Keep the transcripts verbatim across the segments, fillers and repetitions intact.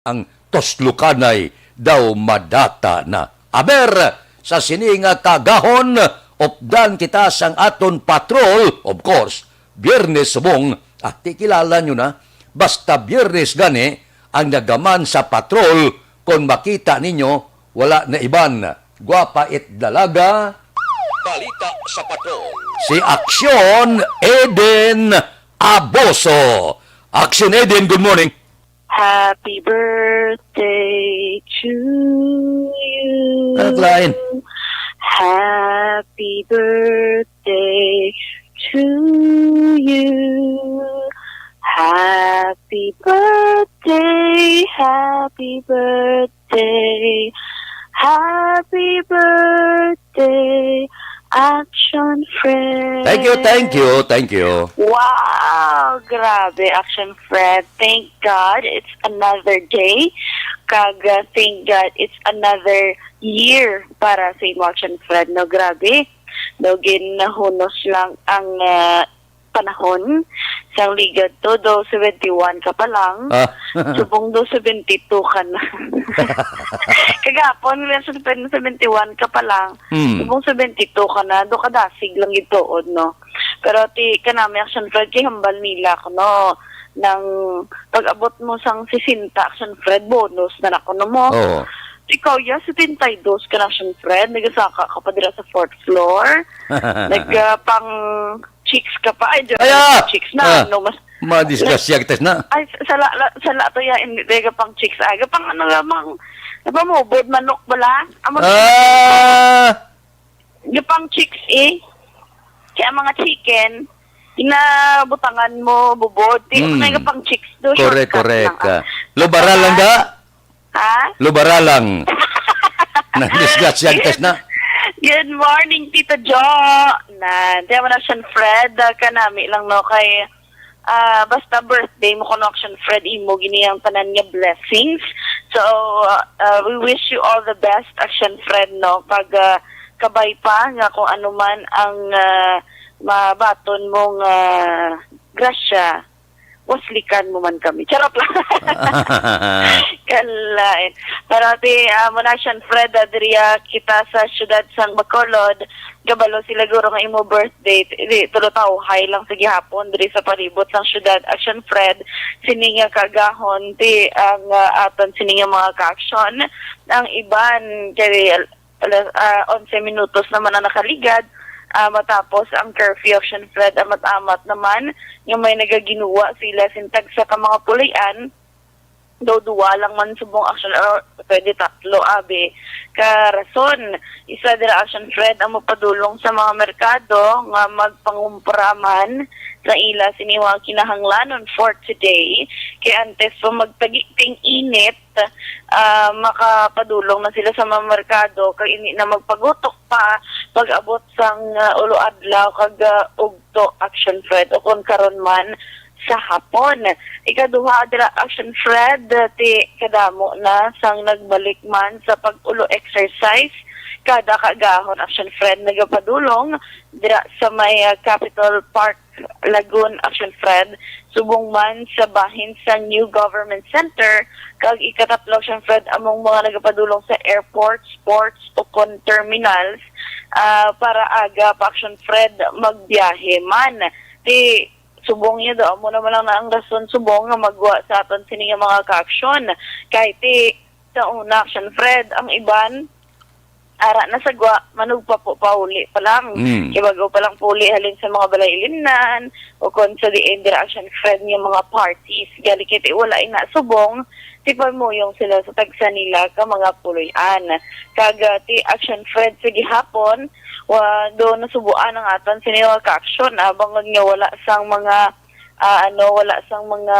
ang tuslokanay daw madata na. Aber, sa sini nga kaagahon, updan kita sang aton patrol, of course, Biyernes subong, ah, ti kilala nyo na, basta Biyernes gani, ang nagaman sa patrol, kon makita ninyo, wala na iban, gwapa it dalaga. Balita sa patrol. Si Aksyon Eden Aboso. Aksyon Eden, good morning. Happy birthday to you. Ano lain? Happy birthday to you. Happy birthday, happy birthday, happy birthday, Action Fred. Thank you, thank you, thank you. Wow, grabe, Action Fred. Thank God it's another day. Kag, uh, thank God it's another year para sa imo, Action Fred. No, grabe. No, ginahunos lang ang, uh, panahon. Sang ligad to, do seventy-one ka pa lang. Ah. Subong do seventy-two ka na. Kagapon, seventy-one ka pa lang. Hmm. Subong seventy-two ka na, do kadasig lang gid tuod, no? Pero ti, kanami, Action Fred, kay hambal nila, no, nang pag-abot mo sang sesenta, Action Fred, bonus na na kuno mo. Oo. Ikaw, ya, setenta y dos ka na, Action Fred, nagasaka ka pa dira sa fourth floor. Nagpang chicks ka pa. Ay, joke. Ay, ah! Chicks na, Ah! Ano, mas Madisgrasya kita na. Ay, sala, la- sala to ya, hindi tayo pang chicks. Aga pang ano lamang, napamubod, manok bala. Amo Ah! Gapang chicks eh. Kaya mga chicken, inabutangan mo, bubod. Di Mm. Ano nga pang chicks do, Correct, shortcut correct. lang, ah. Ah, lubara lang ga? Ha? Lubara lang. Nagdisgrasya ang test na. Good morning, Tito Jo. Na, di mo na siya, Fred. Ah, kanami lang, no, kay, ah, basta birthday mo, kuno, Action Fred, imo gini ang tanan nga blessings. So, ah, we wish you all the best, Action Fred, no, pag, ah, kabay pa nga kung ano man ang, ah, mabaton mong, ah, grasya, waslikan mo man kami. Charot lang. Kalain. Pero ti, ah, mo na siya, Fred, ah, diri, ah, kita sa siyudad sang Bacolod, kabalo sila guro nga imo birthday. Di, tulo tawhay lang sa gihapon diri sa palibot sang siyudad. Action, Fred, sini nga kaagahon, ti ang, ah, aton sini nga mga ka-action. Ang iban, kay, alas, ah, onse minutos naman ang nakaligad, ah, matapos ang curfew, Action, Fred, amat-amat naman nga may nagaginuwa sila sintag sa ka mga pulian. Daw duwa lang man subong, Action, or pwede tatlo, abi. Ka rason, isa dira, Action, Fred, ang mapadulong sa mga merkado nga magpangumpra man sa ila sini mga kinahanglanon for today. Kay antes pa magtagiping init, ah, makapadulong na sila sa mga merkado kag hindi na magpagutok pa pag-abot sang, ah, ulo adlaw kag, ah, ugto, Action, Fred, o kon karon man sa hapon. Ikaduha dira, Action, Fred, ti kadamo na sang nagbalik man sa pag-ulo exercise kada kaagahon, Action, Fred, nagapadulong dira sa may, ah, Capitol Park, Lagoon, Action, Fred, subong man sa bahin sa New Government Center, kag ikatatlo, Action, Fred, among mga nagapadulong sa airport, ports, o kon terminals, ah, para aga pa, Action, Fred, magbiyahe man. Ti, subong niya daw, amo naman lang na ang rason subong nga magwa sa aton sini nga mga ka-action. Kay ti, sa una, Action, Fred, ang iban, ara na sa gwa, manugpa po, pauli pa lang. Mm. Kay bago pa lang pauli halin sa mga balay ilimnan, o kon sa diin dira, Action, Fred, nga mga parties. Gali kay ti wala ina subong, ti pamuyong sila sa tagsa nila ka mga puloy-an. Kag, ah, ti, Action, Fred, sa gihapon, wa, do nasubuan ang aton sini nga ka-action, ah, bangod nga wala sang mga, ah, ano, wala sang mga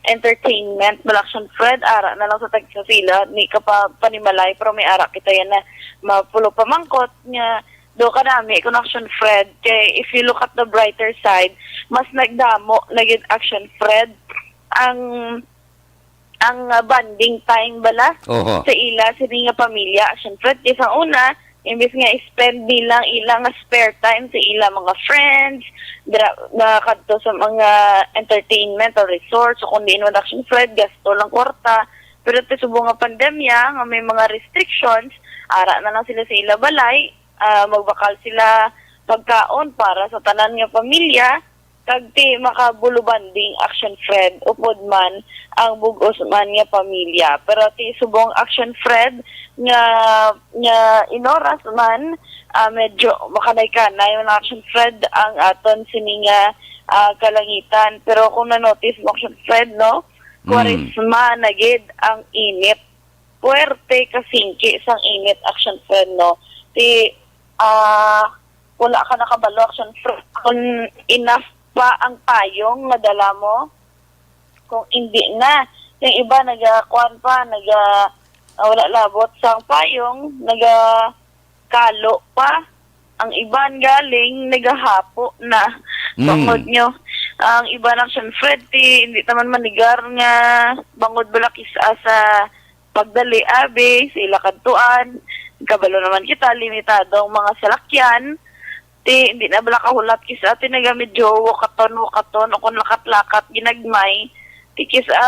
entertainment, bala, Action, Fred, ara na lang sa tagsa sila, ni ka pa panimalay, pero may ara kita yan na mapulo pamangkot nga do kanami, kuno, Action, Fred, kay if you look at the brighter side, mas nagdamo na gid, Action, Fred, ang, ang, ah, bonding time bala Oho. sa ila sini nga pamilya, Action, Fred, kay sa una, Imbis nga i-spend nila ang ilang spare time sa ila mga friends, dra, na kadto sa mga entertainment or resorts, o kung diin man, Action Fred, gasto lang kwarta. Pero ti subong nga pandemya, nga may mga restrictions, ara na lang sila sa ila balay, ah, magbakal sila pagkaon para sa tanan nga pamilya, kag ti makabulubanding, Action Fred, upod man ang bug-os man nga pamilya. Pero ti subong, Action Fred, nga, nga inoras man, ah, medyo makanay-kanay man, Action Fred, ang aton sini nga, ah, kalangitan. Pero kung na-notice mo, Action Fred, no, Mm. Kwaresma na gid ang init. Puwerte ka singki sang init, Action Fred, no? Ti, ah, wala ka nakabalo, Action Fred, kung enough pa ang payong nga dala mo. Kung hindi na, yung iba nagakuan pa, naga, ah, wala labot sang payong, nagakalo pa. Ang iban galing nagahapo na. Mm. Bangod nyo, ang iban, Action Fred, ti hindi naman manigar nga bangod bala kis-a sa pagdali, abi, sa ila kadtuan. Kabalo naman kita, limitado ang mga salakyan. Ti hindi na bala kahulat kis-a ti nagamedyo wakaton-wakaton o kon lakat-lakat ginagmay. Ti kis-a,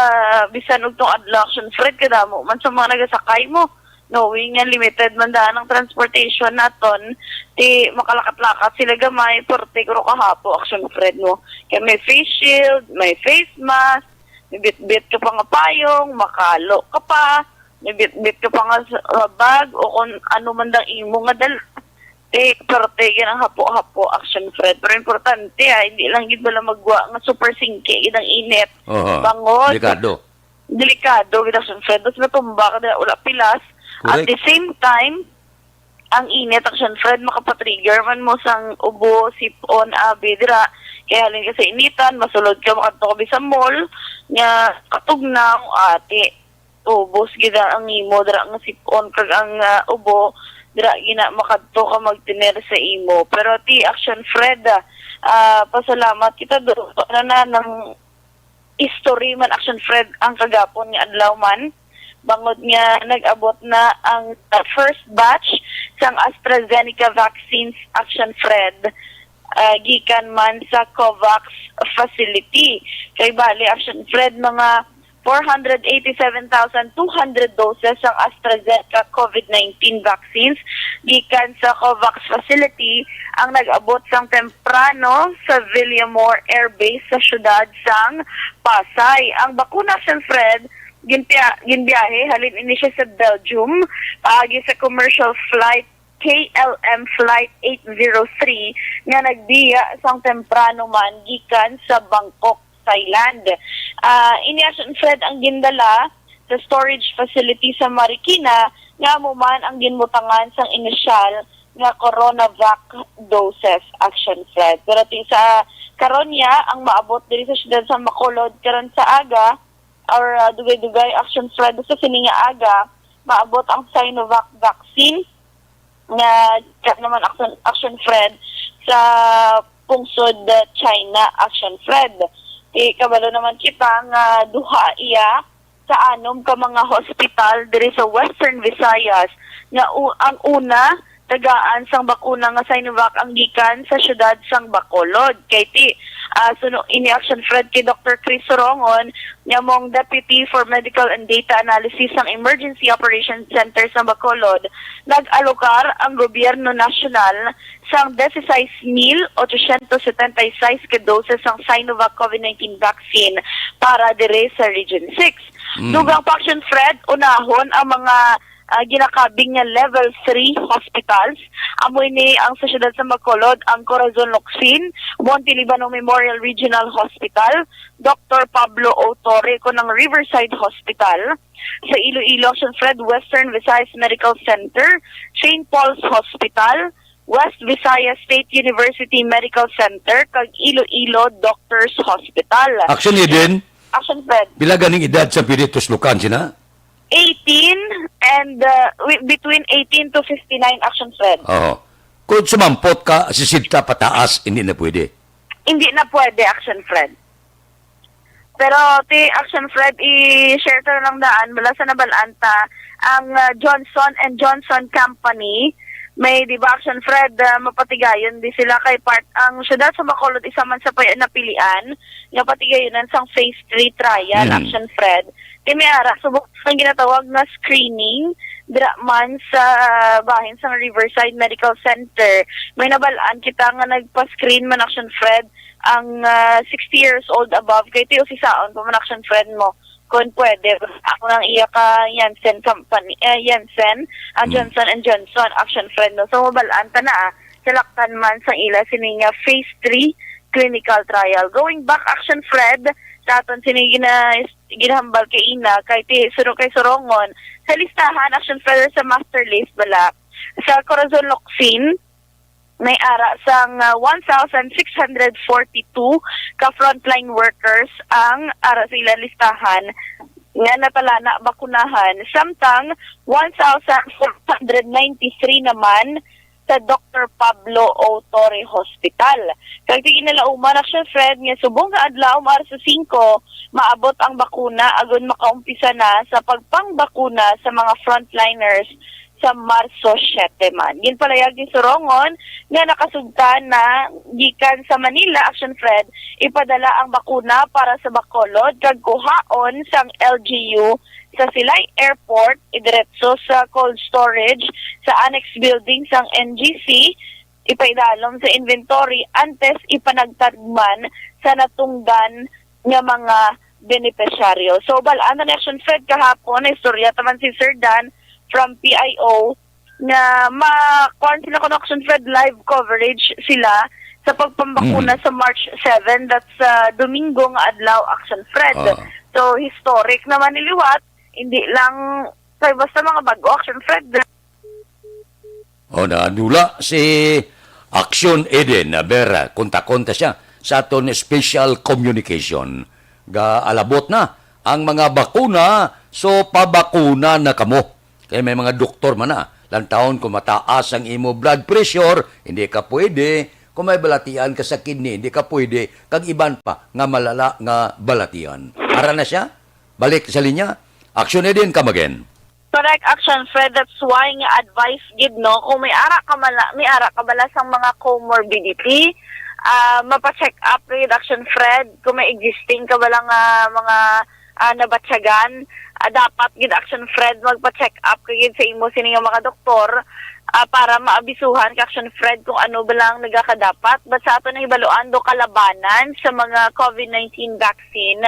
bisan ugtong adlaw, Action Fred, kadamo man sa mga nagasakay mo, knowing nga limited man daan ang transportation naton, ti makalakat-lakat sila gamay, pero ti kuro kahapo, Action Fred, mo. Kay may face shield, may face mask, may bitbit ka pa nga payong, makalo ka pa, may bitbit ka pa nga s-, uh, bag, o kung ano man dang imo nga dala. Ti, pero ti, yan ang hapo-hapo, Action Fred. Pero importante, ah, hindi lang gid bala magwa nga super singki gid ang init. Oho. Bangod. Delikado. Delikado gid, Action Fred. Tapos matumba ka na, wala pilas. At Correct. the same time, ang init, Action Fred, makapatrigger man mo sang ubo, sipon, abi, dira. Kaya halin ka sa initan, masulod ka, makadto ka sa mall, nga katugnaw, ati, ubos gid ang imo, dira nga sipon, kag ang, ah, ubo, dira gina makadto ka magtener sa imo. Pero ti, Action Fred, ah, ah, pasalamat kita do, ano na, nang history man, Action Fred, ang kagapon nga adlaw man. Bangod nga nag-abot na ang, uh, first batch sang AstraZeneca vaccines, Action Fred, uh, gikan man sa COVAX facility. Kay bali, Action Fred, mga four hundred eighty-seven thousand two hundred doses sang AstraZeneca COVID nineteen vaccines gikan sa COVAX facility ang nag-abot sang temprano sa Villamor Air Base sa siyudad sang Pasay. Ang bakuna, Action Fred, ginpia-, ginbiyahe halin ini siya sa Belgium, paagi sa commercial flight K L M Flight eight zero three nga nagbiya sang temprano man gikan sa Bangkok, Thailand. Ah, ini, Action Fred, ang gindala sa storage facility sa Marikina, nga amo man ang ginbutangan sang inisyal nga CoronaVac doses, Action Fred. Pero ti sa karon niya, ang maabot diri sa siyudad sa Bacolod karon sa aga, or, ah, dugay-dugay, Action Fred, sa sini nga aga, maabot ang Sinovac vaccine nga, kaya naman, Action, Action Fred, sa pungsod, ah, China, Action Fred. Ti kabalo naman kita nga duha iya sa anom ka mga hospital diri sa Western Visayas nga u-, ang una tagaan sang bakuna nga Sinovac ang gikan sa siyudad sang Bacolod. Kay ti, ah, suno ini, Action Fred, kay Doctor Chris Sorongon, nga mong Deputy for Medical and Data Analysis sang Emergency Operations Center sa Bacolod, nag-alokar ang gobyerno nasyonal sang dieciséis mil ochocientos setenta y seis ka doses sang Sinovac COVID nineteen vaccine para dire sa Region six. Mm. Dugang pa, Action Fred, unahon ang mga, ah, ginakabig nga level three hospitals. Amo ini ang sa siyudad sa Bacolod, ang Corazon Locsin, Monte Libano Memorial Regional Hospital, Doctor Pablo O. Torre, kon ang Riverside Hospital, sa Iloilo, Action Fred, Western Visayas Medical Center, Saint Paul's Hospital, West Visayas State University Medical Center, kag Iloilo Doctors Hospital. Action Eden, Action Fred. Pila ganing edad sa pwede tuslukan sina? Eighteen and, uh, wi-, between eighteen to fifty-nine, Action Fred. Oo. Kung sumampot ka, sisita pataas, hindi na pwede. Hindi na pwede, Action Fred. Pero ti, Action Fred, i-share ko na lang daan, mula sa nabalaan ta, ang, uh, Johnson and Johnson Company, May, di ba, Action Fred, ah, mapatigayon di sila kay part ang syudad sa Bacolod, isa man sa pay-, napilian nga patigayonan sang phase three trial, Mm. Action Fred. Kay may ara, subok ang ginatawag nga screening, dira man sa bahin sang Riverside Medical Center. May nabalaan kita nga nagpa-screen man, Action Fred, ang, ah, sixty years old above, kay tiyo si saon pa man, Action Fred, mo. Kung pwede, ako nang iya ka Janssen Company, eh, Janssen, ang Hmm. Johnson and Johnson, Action Fred, no? So, mabalaan ta na, ah, salaktan man sang ila sini nga phase three clinical trial. Going back, Action Fred, sa aton sini gina-, ginahambal kay ina, kay ti-, suro-, kay Sorongon, sa listahan, Action Fred, sa master list bala, sa Corazon Locsin, may ara sang, ah, one thousand six hundred forty-two ka frontline workers ang ara sa ilang listahan nga natalana bakunahan, samtang one thousand four hundred ninety-three naman sa Doctor Pablo O. Torre Hospital. Kag ti ginalauman, Action Fred, nga subong nga adlaw, Marso singko, maabot ang bakuna agon makaumpisa na sa pagpangbakuna sa mga frontliners sa Marso siyete man. Ginpalayag ni Sorongon nga nakasugta na gikan sa Manila, Action Fred, ipadala ang bakuna para sa Bacolod kag kuhaon sang L G U sa Silay Airport, idiretso sa cold storage sa annex building sang N G C, ipaidalom sa inventory antes ipanagtag man sa natungdan nga mga benepisyaryo. So, bal-an na ni Action Fred kahapon, istorya ta man si Sir Dan from P I O, nga ma-, kuwan sila kuno, Action Fred, live coverage sila sa pagpambakuna Mm. sa March seven, that's, ah, Domingo nga adlaw, Action Fred. Ah. So, historic naman ni liwat, hindi lang kay basta mga bag-o, Action Fred. O, nadula si Action Eden. Aber, kontakon ta siya sa aton special communication. Gaalabot na ang mga bakuna, so pabakuna na kamo. Kay may mga doktor man na, lantawon kung mataas ang imo blood pressure, hindi ka pwede. Kung may balatian ka sa kidney, hindi ka pwede. Kag iban pa nga malala nga balatian. Ara na siya. Balik sa linya. Action Eden, come again. Correct, Action Fred. That's why nga advice gid, no, kung may ara ka mala, may ara ka bala sang mga comorbidity, ah, mapa-check up gid, Action Fred, kung may existing ka bala nga mga, ah, nabatyagan, ah, dapat gid, Action Fred, magpa-check up ka gid sa imo sini nga mga doktor, ah, para maabisuhan ka, Action Fred, kung ano ba lang nagakadapat. But sa aton nahibaluan, do kalabanan sa mga COVID nineteen vaccine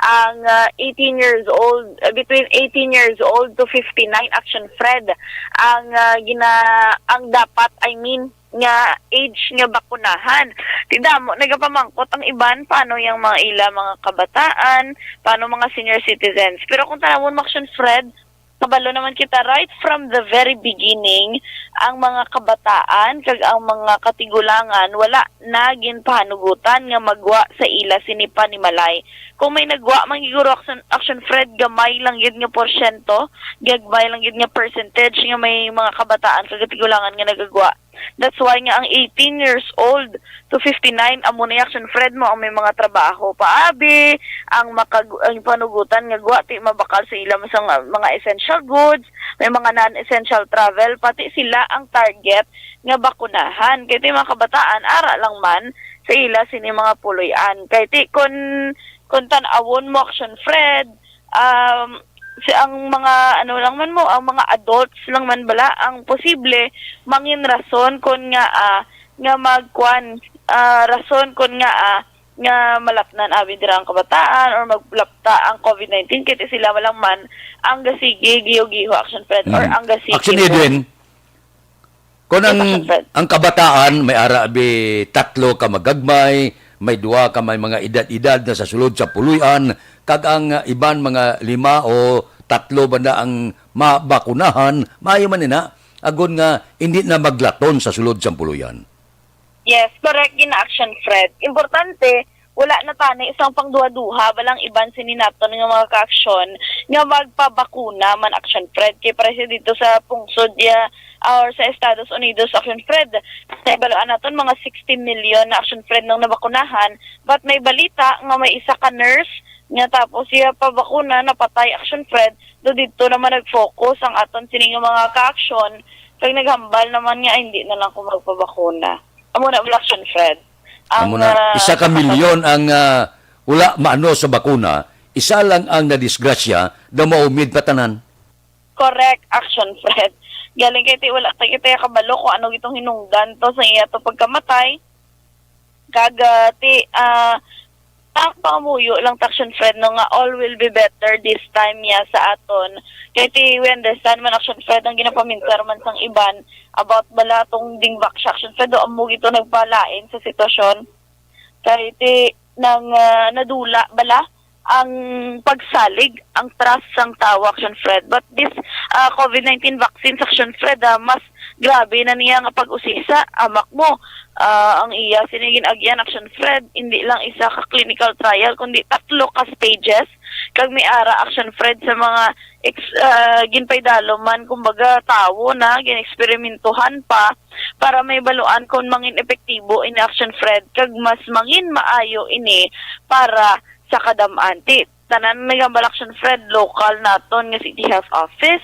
ang, ah, eighteen years old, ah, between eighteen years old to fifty-nine, Action Fred, ang, ah, gina-, ang dapat, I mean, nga age nga bakunahan. Ti damo nagapamangkot ang iban, paano yang mga ila, mga kabataan, paano mga senior citizens. Pero kung tanawon mo, Action Fred, kabalo naman kita right from the very beginning, ang mga kabataan kag ang mga katigulangan wala na ginpahanugutan nga magwa sa ila sini panimalay. Kung may nagwa man gid guro, Action, Action Fred, gamay lang gid nga porsyento, gamay lang gid nga percentage nga may mga kabataan kag katigulangan nga nagagwa. That's why nga ang eighteen years old to fifty-nine, amo na, Action Fred, mo ang may mga trabaho pa abi, ang makag-, ang panugutan nga gwa ti mabakal sa ila sa mga, mga essential goods, may mga non-essential travel, pati sila ang target nga bakunahan. Kay ti mga kabataan, ara lang man sa ila sini mga puloy-an. Kay ti kun, kun tan-awon mo, Action Fred, um, si, ang mga, ano lang man mo, ang mga adults lang man bala ang posible mangin rason kon nga, ah, nga magkuan, ah, rason kon nga, ah, nga malapnan abi dira ang kabataan or maglapta ang COVID nineteen, kay ti sila lang man ang gasigi giho-giho, Action Fred, or Mm. ang gasigi Action mo. Edwin, Kon ang, Yes, Action Fred. ang kabataan, may ara abi tatlo ka magagmay, may duha ka may mga edad-edad na sa sulod sa puloy-an, kag ang, ah, iban mga lima o tatlo banda ang mabakunahan, maayo man ina, agon nga hindi na maglaton sa sulod sa puloy-an. Yes, correct gid na, Action Fred. Importante, wala na tani sang pangduha-duha balang iban sini naton nga mga kaaksyon nga magpabakuna man, Action Fred. Kay pareho dito sa pungsod, ya, or sa Estados Unidos, Action Fred, nahibaluan naton mga sixty million na, Action Fred, nang nabakunahan. But may balita nga may isa ka nurse nga tapos iya pabakuna napatay, Action Fred. Do dito naman nag-focus ang aton sini nga mga kaaksyon Kag naghambal naman nga, "Ay, hindi na lang ko magpabakuna." Amo na, Action Fred. Ang, Amo na, ah, isa ka milyon ang, ah, wala maano sa bakuna, isa lang ang nadisgrasya, daw maumid pa tanan. Correct, Action Fred. Galing kay ti wala ta kita kabalo kung ano gitong hinungdan to sa iya to pagkamatay. Kag, ah, ti, ah, ang pangamuyo lang ta, Action Fred, no, nga all will be better this time niya sa aton. Kay ti we understand man, Action Fred, ang ginapaminsar man sang iban about bala tong ding vaccine, Action Fred, do amo gito nagpalain sa sitwasyon. Kay ti nang, ah, nadula bala ang pagsalig, ang trust sang tawo, Action Fred. But this, ah, COVID nineteen vaccine, Action Fred, ah, mas grabe na niya nga pag-usisa. Amak mo, ah, ang iya sini gin-agyan, Action Fred, hindi lang isa ka clinical trial, kundi tatlo ka stages. Kag may ara, Action Fred, sa mga ex-, ah, ginpaydalo man, kumbaga, tawo na gin-eksperimentuhan pa para may baluan kung mangin epektibo ini, Action Fred, kag mas mangin maayo ini para sa kadam-an. Ti, tanan may gambal, Action Fred, local naton nga City Health Office,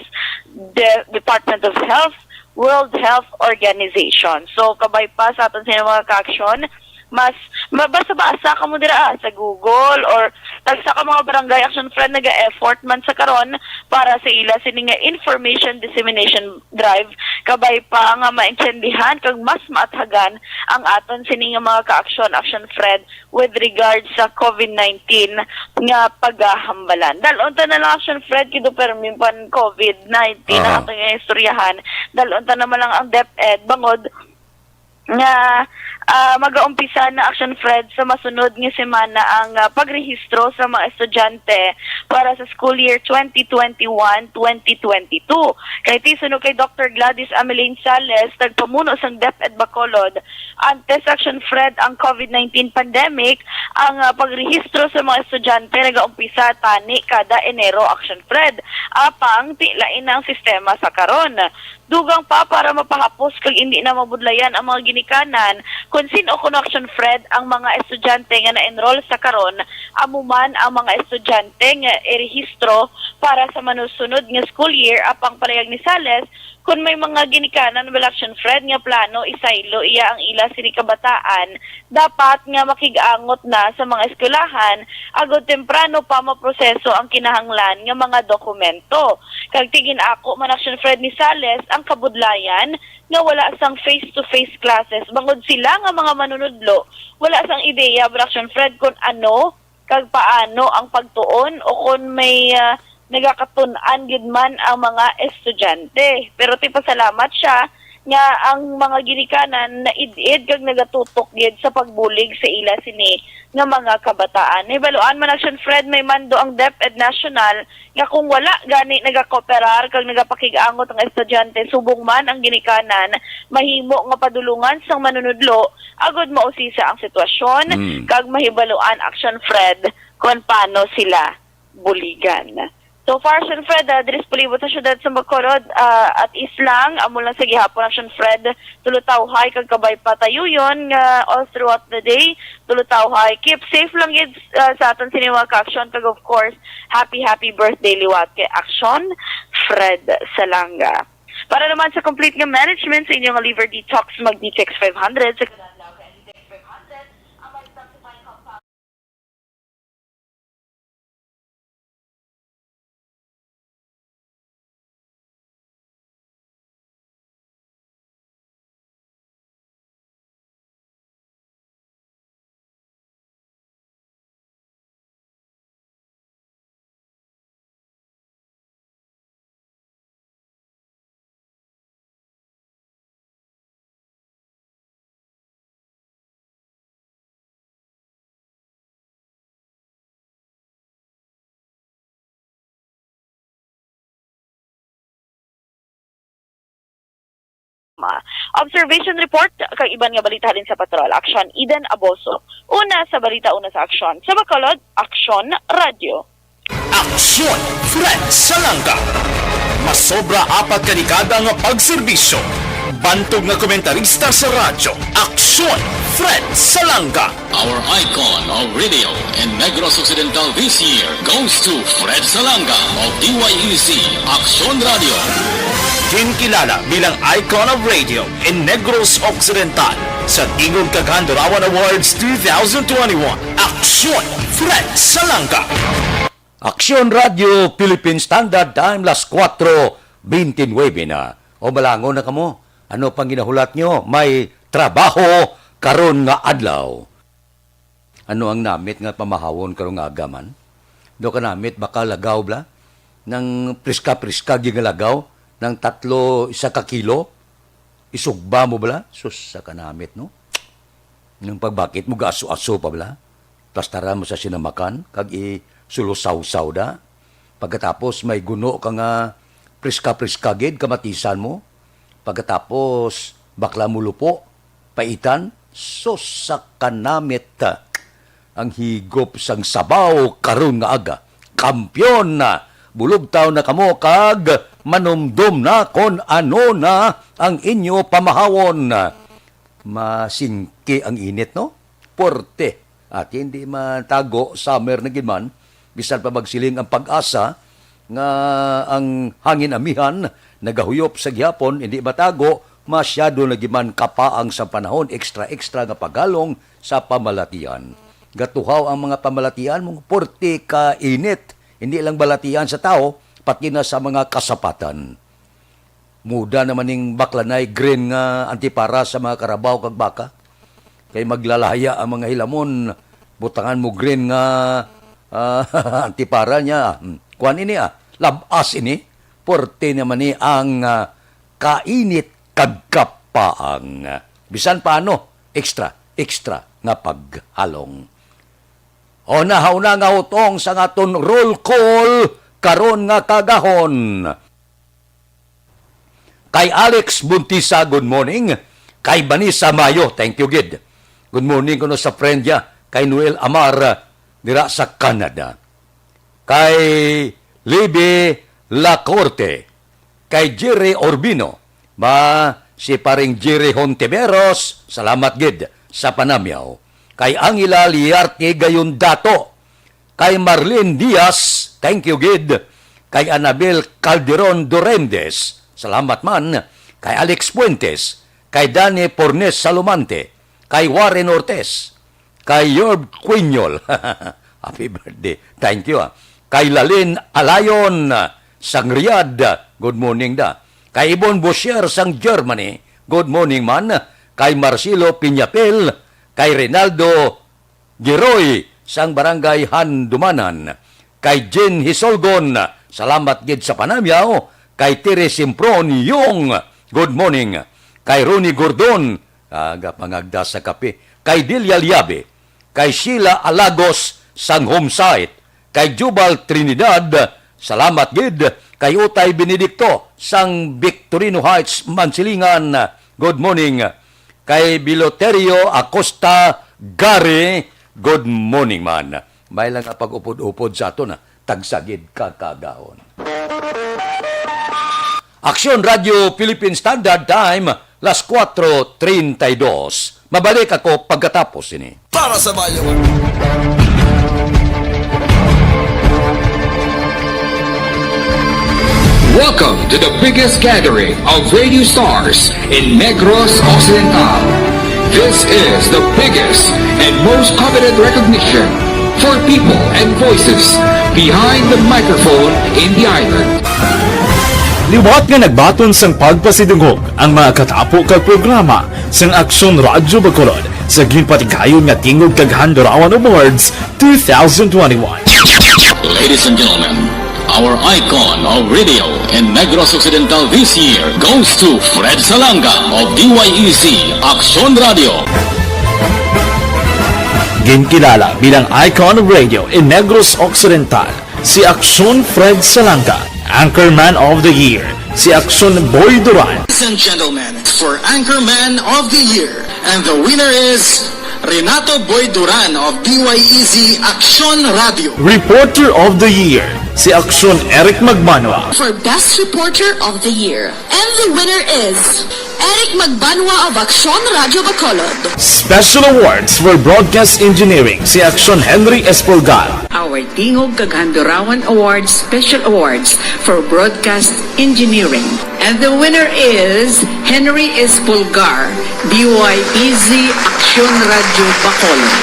De-, Department of Health, World Health Organization. So, kabay pa sa aton sa mga ka-action, mas mabasa-basa kamo dira, ah, sa Google or tagsa ka mga barangay, Action Fred, naga-effort man sa karon para sa ila sini nga information dissemination drive, kabay pa nga maintindihan kag mas maathagan ang aton sini nga mga ka-action, Action Fred, with regards sa COVID nineteen nga pagahambalan. Dalon ta na lang, Action Fred, kay do permi pan COVID nineteen ang Aha. aton nga istoryahan. Dalon ta naman lang ang DepEd, bangod nga, ah, magaumpisa na, Action Fred, sa masunod nga semana ang, ah, pagrehistro sa mga estudyante para sa school year twenty twenty-one, twenty twenty-two. Kay ti suno kay Doctor Gladys Ameline Sales, nagpamuno sang DepEd Bacolod, antes, Action Fred, ang COVID nineteen pandemic, ang, ah, pagrehistro sa mga estudyante nagaumpisa tani kada Enero, Action Fred. Apang ti lain na ang sistema sa karon. Dugang pa, para mapahapos kag indi na mabudlayan ang mga ginikanan kon sin-o kuno, Action Fred, ang mga estudyante nga na-enroll sa karon, amo man ang mga estudyante nga irehistro para sa manusunod nga school year. Apang palayag ni Sales, kon may mga ginikanan bala, Action Fred, nga plano isaylo iya ang ila sini kabataan, dapat nga makig-angot na sa mga eskwelahan agod temprano pa maproseso ang kinahanglan nga mga dokumento. Kag ti gin-ako man, Action Fred, ni Sales ang kabudlayan nga wala sang face-to-face classes, bangod sila nga mga manunudlo wala sang ideya, Action Fred, kon ano kag paano ang pagtuon o kon may, ah, nagakatun-an gid man ang mga estudyante. Pero ti pasalamat siya nga ang mga ginikanan naid-id kag nagatutok gid sa pagbulig sa ila sini nga mga kabataan. Nahibaluan man, Action Fred, may mando ang DepEd National nga kung wala gani nagakooperar kag nagapakig-angot ang estudyante subong man ang ginikanan, mahimo nga padulungan sang manunudlo agud mausisa ang sitwasyon Mm. kag mahibaluan, Action Fred, kon paano sila buligan. So far, Action Fred, ah, diri sa palibot sa siyudad sa Bacolod, ah, at is lang, amo lang sa gihapon, Action Fred, tulutawhay kag kabay patayuyon nga all throughout the day, tulutawhay. Keep safe lang gid, ah, sa aton sini mga ka-action, kag of course, happy, happy birthday liwat kay Action Fred Salanga. Para naman sa complete nga management sa inyong liver detox, mag D T X five hundred sa kada adlaw kay ang D T X five hundred ang may Observation report kag iban nga balita halin sa Patrol. Action, Eden Aboso. Una sa balita, una sa aksyon. Sa Bacolod, Aksyon Radyo. Aksyon, Fred Salanga. Masobra apat ka dekada nga pagserbisyo. Bantog nga komentarista sa radyo. Aksyon, Fred Salanga. Our icon of radio in Negros Occidental this year goes to Fred Salanga of D Y E C Aksyon Radio. Ginkilala bilang Icon of Radio in Negros Occidental sa Tingog kag Handurawan Awards two thousand twenty-one, Aksyon Fred Salangka. Aksyon Radio Philippine Standard Time, las kuwatro bente nuwebe na. O, balangon na kamo. Ano pang ginahulat nyo? May trabaho karon nga adlaw. Ano ang namit nga pamahawon karong aga man? Do ka namit baka lagaw bla? Nang priska-priska gyud nga lagaw, nang tatlo isa ka kilo, isugba mo bla? Sus, sa kanamit, no? Nang pagbakit mo, gaaso-aso pa bla? Plastaran mo sa sinamakan, kag isulusawsaw da. Pagkatapos, may guno ka nga priska-priska gid, kamatisan mo. Pagkatapos, bakla mo lupo, paitan, sus, sa kanamit. Ang higop sang sabaw karon nga aga. Kampiyon na! Bulugtaw na kamo kag manumdom na kon ano na ang inyo pamahawon. Masingki ang init, no? Puwerte. At hindi matago, summer na gid man. Bisan pa magsiling ang PAGASA nga ang hangin amihan nagahuyop sa gihapon, hindi matago, masyado na gid man kapaang sa panahon, extra-extra nga paghalong sa pamalatian. Gatuhaw ang mga pamalatian, mga puwerte ka init, hindi lang balatian sa tawo, pati na sa mga kasapatan. Muda naman ning baklanay green nga antipara sa mga karabaw kag baka. Kay maglalahaya ang mga hilamon, butangan mo green nga, ah, antipara niya. Hmm. Kuan ini, ah, labas ini. Puwerte naman ni ang, ah, kainit kag kapaang. Bisan paano, extra, extra nga paghalong. O, nahauna nga utong sa aton roll call karon nga kaagahon. Kay Alex Buntisa, good morning. Kay Vanessa Mayo, thank you gid. Good morning kuno sa friend niya, kay Noel Amar, dira sa Canada. Kay Libby Lacorte, kay Jerry Urbino, ba si paring Jerry Hontiveros, salamat gid sa panamyaw. Kay Angela Liarte Gayon Dato, kay Marlene Diaz, thank you gid. Kay Anabel Calderon Doremdes, salamat man. Kay Alex Fuentes, kay Danny Pornes Salumante, kay Warren Ortiz, kay Yorb Quiñol. Happy birthday. Thank you, ah. Kay Lalin Alayon, ah, sang Riyadh, good morning da. Kay Ibon Bosher sang Germany, good morning man. Kay Marcelo Piñapel, kay Rinaldo Giroy sang Barangay Handumanan, kay Jen Hisolgon, salamat gid sa panamyaw, kay Tiri Simpron Yong, good morning, kay Ronnie Gordon, aga pangagda sa kape, kay Delia Liabe, kay Sheila Alagos sang Homesite, kay Jubal Trinidad, salamat gid, kay Utay Benedicto sang Victorino Heights, Mansilingan, good morning, kay Biloterio Acosta Gary, good morning man. May lang nga pag-upod-upod sa aton, ha. Tagsagid ka kagahon. Aksyon Radio Philippine Standard Time, las kuwatro treinta y dos. Mabalik ako pagkatapos ini. Para sa maayong Welcome to the biggest gathering of radio stars in Negros Occidental. This is the biggest and most coveted recognition for people and voices behind the microphone in the island. Liwat nga nagbaton sang pagpasidungog ang mga katapo kag programa sang Aksyon Radyo Bacolod sa ginpatigayon nga Tingog kag Handurawan Awards two thousand twenty-one. Ladies and gentlemen, our icon of radio in Negros Occidental this year goes to Fred Salanga of D Y E C Aksyon Radio. Ginkilala bilang icon of radio in Negros Occidental si Aksyon Fred Salanga, Anchorman of the Year, si Aksyon Boy Duran. Ladies and gentlemen, for Anchorman of the Year, and the winner is Renato Boy Duran of D Y E Z Aksyon Radio. Reporter of the Year, si Aksyon Eric Magbanwa. For Best Reporter of the Year, and the winner is Eric Magbanwa of Aksyon Radyo Bacolod. Special Awards for Broadcast Engineering, si Aksyon Henry Espolgar. Our Tingog kag Handurawan Awards Special Awards for Broadcast Engineering. And the winner is Henry Espolgar, D Y E Z, Aksyon Radyo Bacolod.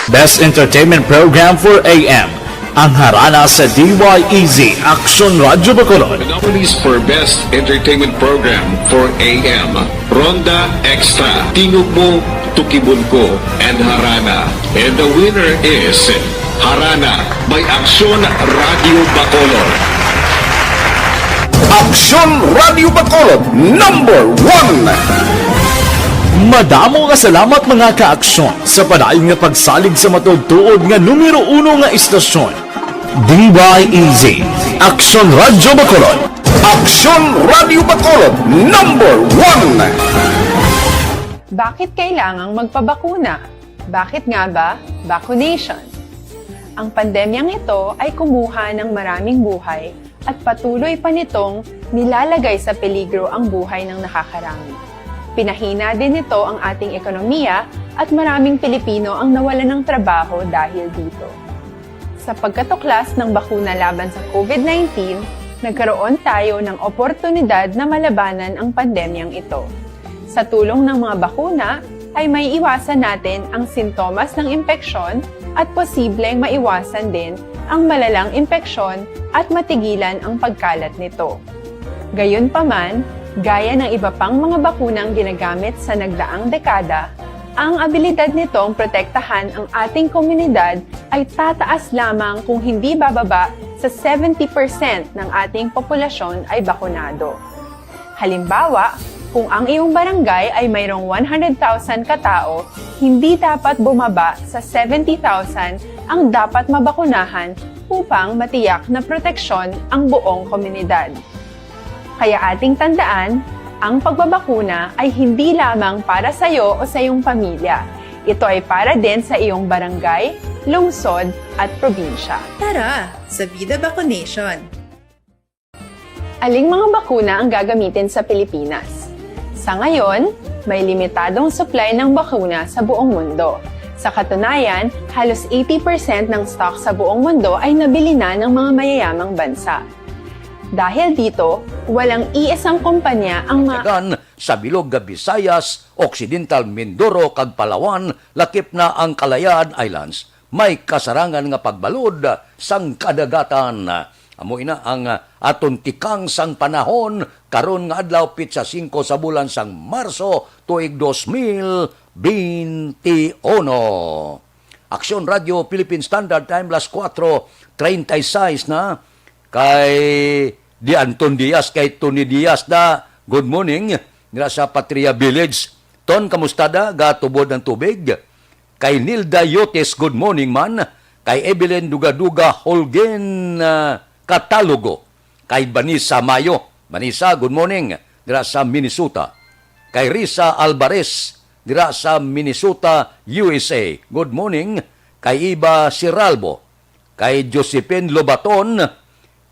Best Entertainment Program for A M, ang Harana sa D Y E Z, Aksyon Radyo Bacolod. The nominees for Best Entertainment Program for A M, Ronda Extra, Tingog Mo, Tukibon Ko, and Harana. And the winner is Harana by Aksyon Radyo Bacolod. Aksyon Radyo Bacolod, number one. Madamo nga salamat, mga ka-aksyon, sa padayon nga pagsalig sa matuod-tuod nga numero uno nga istasyon. D Y E Z, Aksyon Radyo Bacolod. Aksyon Radyo Bacolod, number one. Bakit kailangang magpabakuna? Bakit nga ba vaccination? Ang pandemyang ito ay kumuha ng maraming buhay at patuloy pa nitong nilalagay sa peligro ang buhay ng nakakarami. Pinahina din nito ang ating ekonomiya at maraming Pilipino ang nawalan ng trabaho dahil dito. Sa pagkatuklas ng bakuna laban sa COVID nineteen, nagkaroon tayo ng oportunidad na malabanan ang pandemyang ito. Sa tulong ng mga bakuna, ay may iwasan natin ang sintomas ng impeksyon at posibleng maiwasan din ang malalang impeksyon at matigilan ang pagkalat nito. Gayunpaman, gaya ng iba pang mga bakunang ginagamit sa nagdaang dekada, ang abilidad nitong protektahan ang ating komunidad ay tataas lamang kung hindi bababa sa seventy percent ng ating populasyon ay bakunado. Halimbawa, kung ang iyong barangay ay mayroong one hundred thousand katao, hindi dapat bumaba sa seventy thousand ang dapat mabakunahan upang matiyak na proteksyon ang buong komunidad. Kaya ating tandaan, ang pagbabakuna ay hindi lamang para sa iyo o sa iyong pamilya. Ito ay para din sa iyong barangay, lungsod, at probinsya. Tara, sa Vida Vaccination! Aling mga bakuna ang gagamitin sa Pilipinas? Sa ngayon, may limitadong supply ng bakuna sa buong mundo. Sa katunayan, halos eighty percent ng stock sa buong mundo ay nabili na ng mga mayayamang bansa. Dahil dito, walang iisang kumpanya ang ma- Dagan sa bilog nga Visayas, Occidental Mindoro, kag Palawan, lakip na ang Kalayaan Islands, may kasarangan nga pagbalod sang kadagatan. Amo ina ang aton tikang sang panahon karon nga adlaw, pitsa singko sa bulan sang Marso, tuig dos mil bente uno. Aksyon Radio Philippine Standard Time, las kuwatro treinta y seis na. Kay Di Anton Diaz, kay Tony Diaz da, good morning, dira sa Patria Village. Ton, kamusta da? Gatubod ang tubig? Kay Nilda Yotes, good morning man. Kay Evelyn Dugaduga Holgen, ah, Catalogo. Kay Vanessa Mayo. Vanessa, good morning, dira sa Minnesota. Kay Risa Alvarez, dira sa Minnesota, U S A. Good morning. Kay Iba Siralbo. Kay Josephine Lobaton,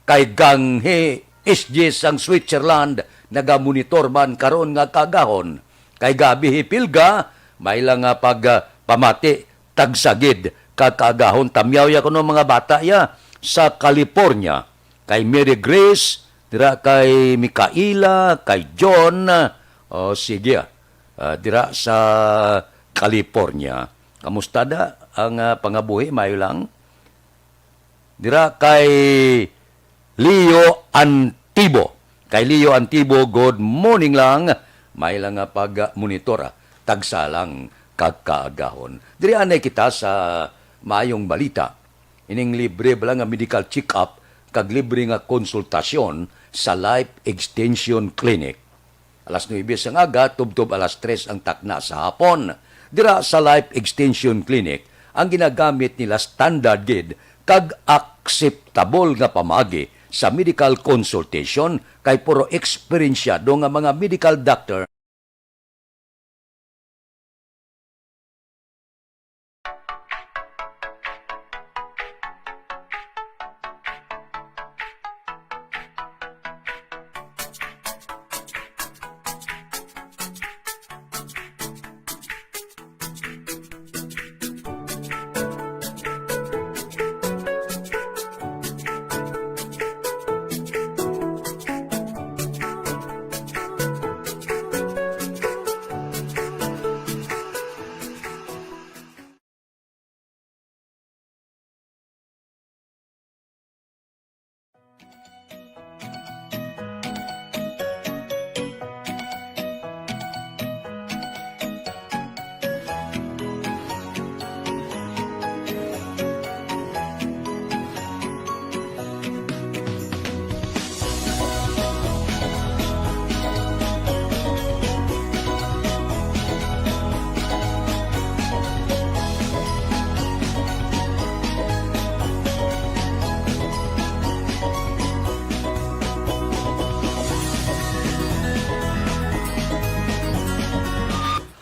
kay Ganghi S G sang Switzerland, nagamonitor man karon nga kaagahon. Kay Gabi Hipilga, may lang nga pag, ah, pamati, tagsagid ka kaagahon. Tamyaw ya kuno mga bata ya sa California. Kay Mary Grace, dira kay Mikaela, kay John, o sige, ah, dira sa California. Kamusta da ang, ah, pangabuhi? Mayo lang? Dira kay Leo Antibo. Kay Leo Antibo, good morning lang. May lang nga pag-monitor, ah. Tagsa lang kag kaagahon. Diri anay kita sa maayong balita. Ining libre bala nga medical check-up kag libre nga konsultasyon sa Life Extension Clinic. Alas nuebe sang aga tubtob alas tres ang takna sa hapon. Dira sa Life Extension Clinic, ang ginagamit nila standard gid kag akseptabol nga pamaagi sa medical consultation, kay puro eksperensyado nga mga medical doctor.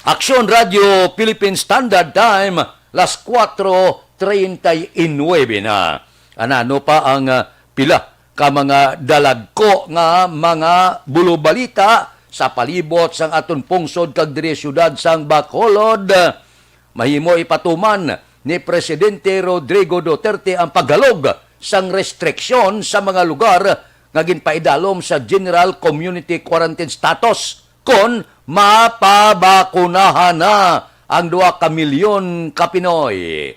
Aksyon Radio Philippine Standard Time, las cuatro treinta y nueve na. Anano pa ang, ah, pila ka mga dalagko nga mga bulubalita sa palibot sang aton pungsod kag diri siyudad sang Bacolod? Mahimo ipatuman ni Presidente Rodrigo Duterte ang paghalog sang restriksyon sa mga lugar nga ginpaidalom sa General Community Quarantine Status kon mapabakunahan na ang duha ka milyon ka Pinoy.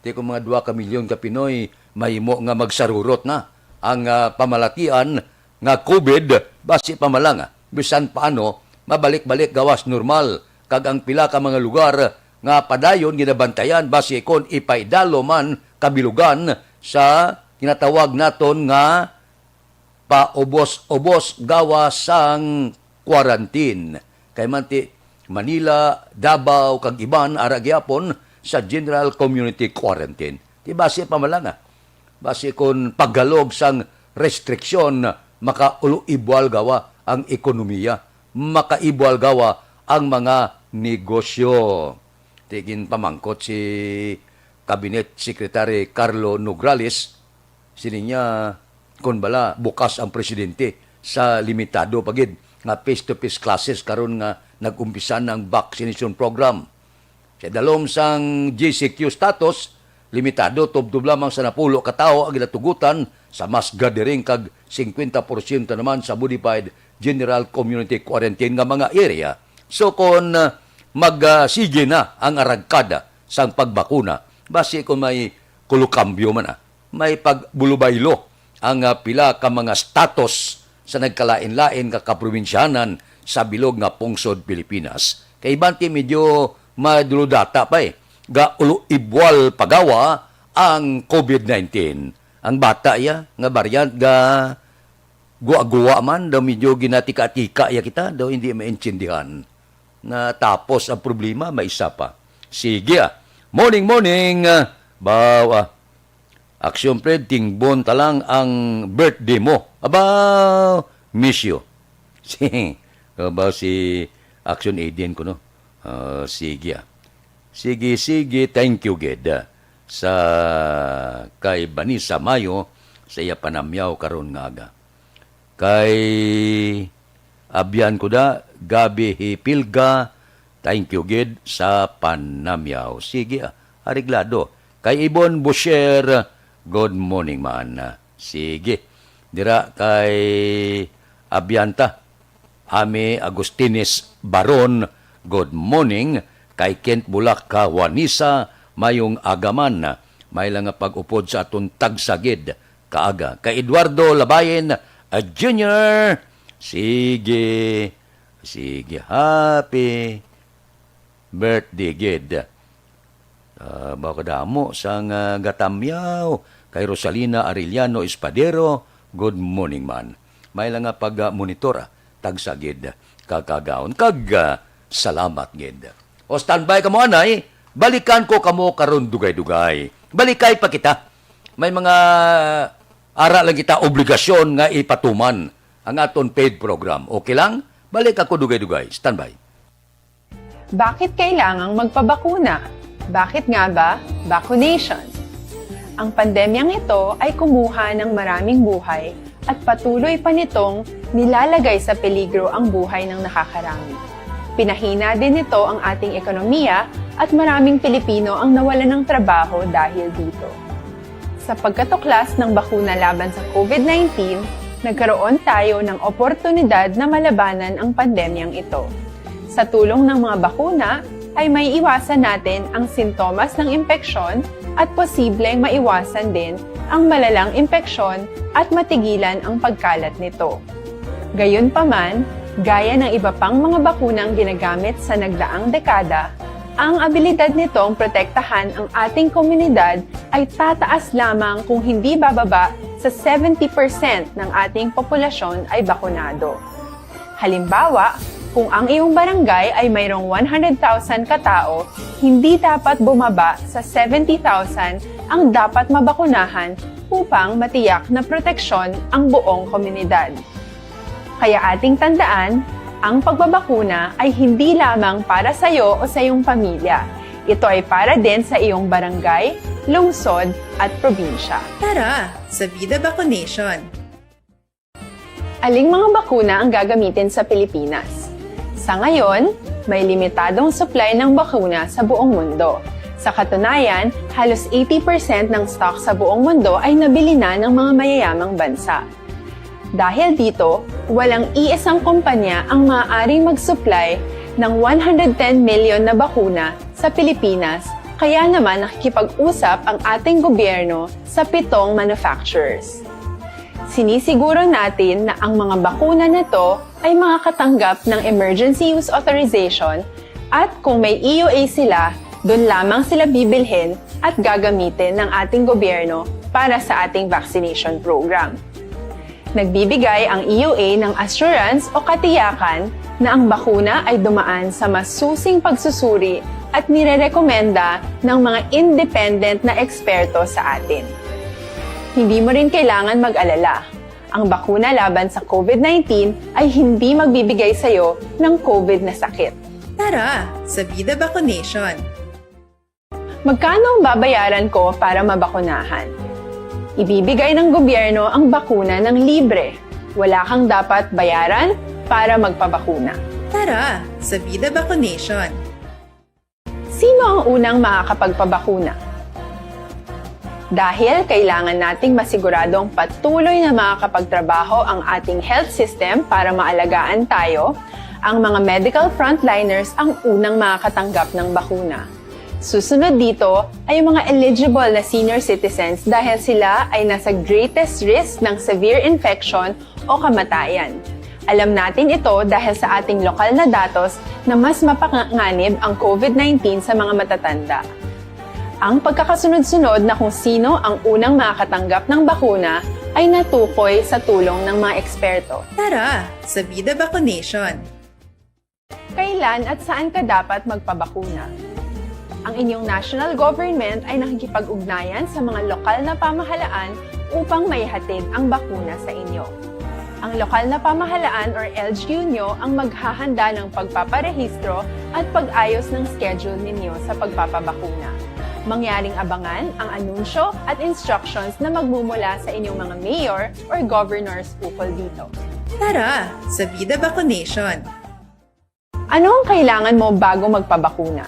Ti kon mga duha ka milyon ka Pinoy, mahimo nga magsarurot na ang, ah, pamalatian nga COVID, basi pa man lang, ah, bisan paano, mabalik-balik gawas normal, kag ang pila ka mga lugar nga padayon ginabantayan basi kon ipaidalo man kabilugan sa ginatawag naton nga paubos-ubos gawas sang quarantine. Kay man ti Manila, Davao, kag iban ara gyapon sa general community quarantine. Ti basi pa man lang, ah. Basi kon paghalog sang restriksyon, makauluibwal gawa ang ekonomiya, makaibwal gawa ang mga negosyo. Ti ginpamangkot si Cabinet Secretary Carlo Nograles, sini niya, kon bala, bukas ang presidente sa limitado pa gid nga face-to-face classes karon nga nag-umpisa na ang vaccination program. Sa idalom sang G C Q status, limitado tubtob lamang sa napulo ka tawo ang ginatugutan sa mass gathering kag singkwenta porsyento naman sa modified general community quarantine nga mga area. So kon, ah, mag, ah, sige na ang aragkada sang pagbakuna, basi kon may kulukambyo man, ah, may pagbulubaylo ang, ah, pila ka mga status sa nagkalain-lain nga kaprobinsyanan sa bilog nga pungsod Pilipinas. Kay iban ti medyo madulodata pa, eh, ga ulo ibwal pagawa ang COVID nineteen. Ang bata iya nga variant ga guwa-guwa man, daw medyo ginatika-tika iya kita, daw hindi maintindihan. Na tapos ang problema, may isa pa. Sige, ah. Morning, morning, ah. Baw, ah. Aksyon, Fred, tingbon ta lang ang birthday mo. Aba, miss you. Si, aba, si Aksyon Aiden ko, no? Ah, sige, ah. Sige, sige, thank you, gid, ah, sa kay Vanessa Mayo sa iya panamyaw karon nga aga. Kay Abyan ko da, Gabi Hipilga, thank you gid sa panamyaw. Sige, ah, areglado. Kay Ibon Bosher, good morning man. Sige. Dira kay Abianta, Ami Agustines Baron, good morning. Kay Kent Bulak ka Juanisa, mayong aga man. May lang nga pag-upod sa aton tagsagid kaaga. Kay Eduardo Labayen, ah, Junior, sige, sige, happy birthday, gid. Ah, baw kadamo sang, ah, gatamyaw kay Rosalina Arellano Espadero, good morning man. May lang nga pag, ah, monitor, ah, tagsagid, kakagaon, kag, ah, salamat, gid. O, standby kamo, anay. Balikan ko kamo karon dugay-dugay. Balikay pa kita. May mga ara lang kita obligasyon nga ipatuman ang aton paid program. Okay lang? Balik ako dugay-dugay. Standby. Bakit kailangang magpabakuna? Bakit nga ba vaccination? Ang pandemyang ito ay kumuha ng maraming buhay at patuloy pa nitong nilalagay sa peligro ang buhay ng nakakarami. Pinahina din nito ang ating ekonomiya at maraming Pilipino ang nawalan ng trabaho dahil dito. Sa pagkatuklas ng bakuna laban sa COVID nineteen, nagkaroon tayo ng oportunidad na malabanan ang pandemyang ito. Sa tulong ng mga bakuna, ay may iwasan natin ang sintomas ng impeksyon at posibleng maiwasan din ang malalang impeksyon at matigilan ang pagkalat nito. Gayunpaman, gaya ng iba pang mga bakunang ginagamit sa nagdaang dekada, ang abilidad nitong protektahan ang ating komunidad ay tataas lamang kung hindi bababa sa seventy percent ng ating populasyon ay bakunado. Halimbawa, kung ang iyong barangay ay mayroong one hundred thousand katao, hindi dapat bumaba sa seventy thousand ang dapat mabakunahan upang matiyak na proteksyon ang buong komunidad. Kaya ating tandaan, Ang pagbabakuna ay hindi lamang para sa iyo o sa iyong pamilya. Ito ay para din sa iyong barangay, lungsod, at probinsya. Tara, sa Vida Vaccination! Aling mga bakuna ang gagamitin sa Pilipinas? Sa ngayon, may limitadong supply ng bakuna sa buong mundo. Sa katunayan, halos eighty percent ng stock sa buong mundo ay nabili na ng mga mayayamang bansa. Dahil dito, walang iisang kumpanya ang maaaring mag-supply ng one hundred ten million na bakuna sa Pilipinas, kaya naman nakikipag-usap ang ating gobyerno sa pitong manufacturers. Sinisiguro natin na ang mga bakuna na to ay makakatanggap ng emergency use authorization at kung may E U A sila, doon lamang sila bibilhin at gagamitin ng ating gobyerno para sa ating vaccination program. Nagbibigay ang E U A ng assurance o katiyakan na ang bakuna ay dumaan sa masusing pagsusuri at nirerekomenda ng mga independent na eksperto sa atin. Hindi mo rin kailangan mag-alala. Ang bakuna laban sa COVID nineteen ay hindi magbibigay sa iyo ng COVID na sakit. Tara, sa Vida Vaccination! Magkano ang babayaran ko para mabakunahan? Ibibigay ng gobyerno ang bakuna ng libre. Wala kang dapat bayaran para magpabakuna. Tara, sa Vida Vaccination! Sino ang unang makakapagpabakuna? Dahil kailangan nating masiguradong patuloy na makakapagtrabaho ang ating health system para maalagaan tayo, ang mga medical frontliners ang unang makakatanggap ng bakuna. Susunod dito ay ang mga eligible na senior citizens dahil sila ay nasa greatest risk ng severe infection o kamatayan. Alam natin ito dahil sa ating lokal na datos na mas mapanganib ang COVID nineteen sa mga matatanda. Ang pagkakasunod-sunod na kung sino ang unang makakatanggap ng bakuna ay natukoy sa tulong ng mga eksperto. Tara, sa Vida Vaccination! Kailan at saan ka dapat magpabakuna? Ang inyong national government ay nakikipag-ugnayan sa mga lokal na pamahalaan upang maihatid ang bakuna sa inyo. Ang lokal na pamahalaan or L G U nyo ang maghahanda ng pagpaparehistro at pag-ayos ng schedule ninyo sa pagpapabakuna. Mangyaring abangan ang anunsyo at instructions na magmumula sa inyong mga mayor or governors ukol dito. Tara, sa Vida Vaccination! Ano ang kailangan mo bago magpabakuna?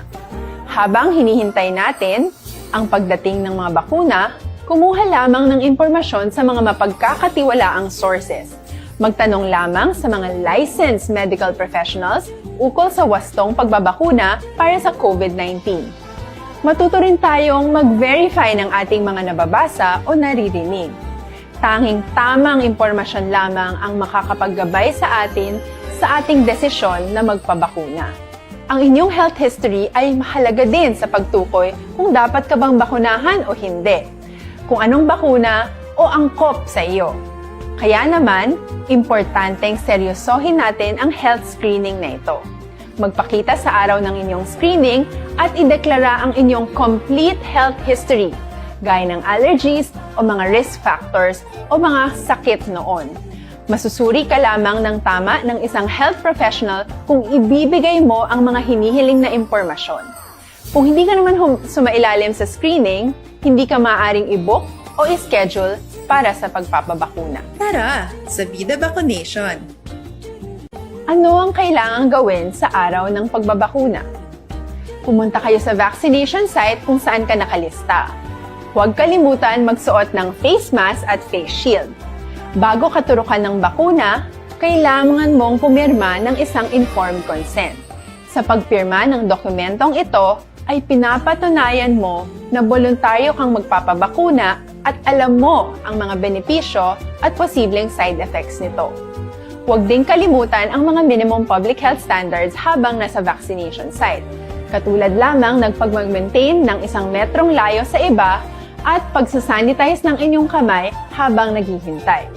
Habang hinihintay natin ang pagdating ng mga bakuna, kumuha lamang ng impormasyon sa mga mapagkakatiwalaang sources. Magtanong lamang sa mga licensed medical professionals ukol sa wastong pagbabakuna para sa COVID nineteen. Matuto rin tayong mag-verify ng ating mga nababasa o naririnig. Tanging tamang impormasyon lamang ang makakapaggabay sa atin sa ating desisyon na magpabakuna. Ang inyong health history ay mahalaga din sa pagtukoy kung dapat ka bang bakunahan o hindi, kung anong bakuna o angkop sa iyo. Kaya naman, importanteng seryosohin natin ang health screening na ito. Magpakita sa araw ng inyong screening at ideklara ang inyong complete health history, gaya ng allergies o mga risk factors o mga sakit noon. Masusuri ka lamang ng tama ng isang health professional kung ibibigay mo ang mga hinihiling na impormasyon. Kung hindi ka naman hum- sumailalim sa screening, hindi ka maaaring i-book o i-schedule para sa pagpapabakuna. Tara, sa Vida Vaccination! Ano ang kailangang gawin sa araw ng pagbabakuna? Pumunta kayo sa vaccination site kung saan ka nakalista. Huwag kalimutan magsuot ng face mask at face shield. Bago katurukan ng bakuna, kailangan mong pumirma ng isang informed consent. Sa pagpirma ng dokumentong ito, ay pinapatunayan mo na boluntaryo kang magpapabakuna at alam mo ang mga benepisyo at posibleng side effects nito. Huwag ding kalimutan ang mga minimum public health standards habang nasa vaccination site, katulad lamang ng pagmag-maintain ng isang metrong layo sa iba at pagsasanitize ng inyong kamay habang naghihintay.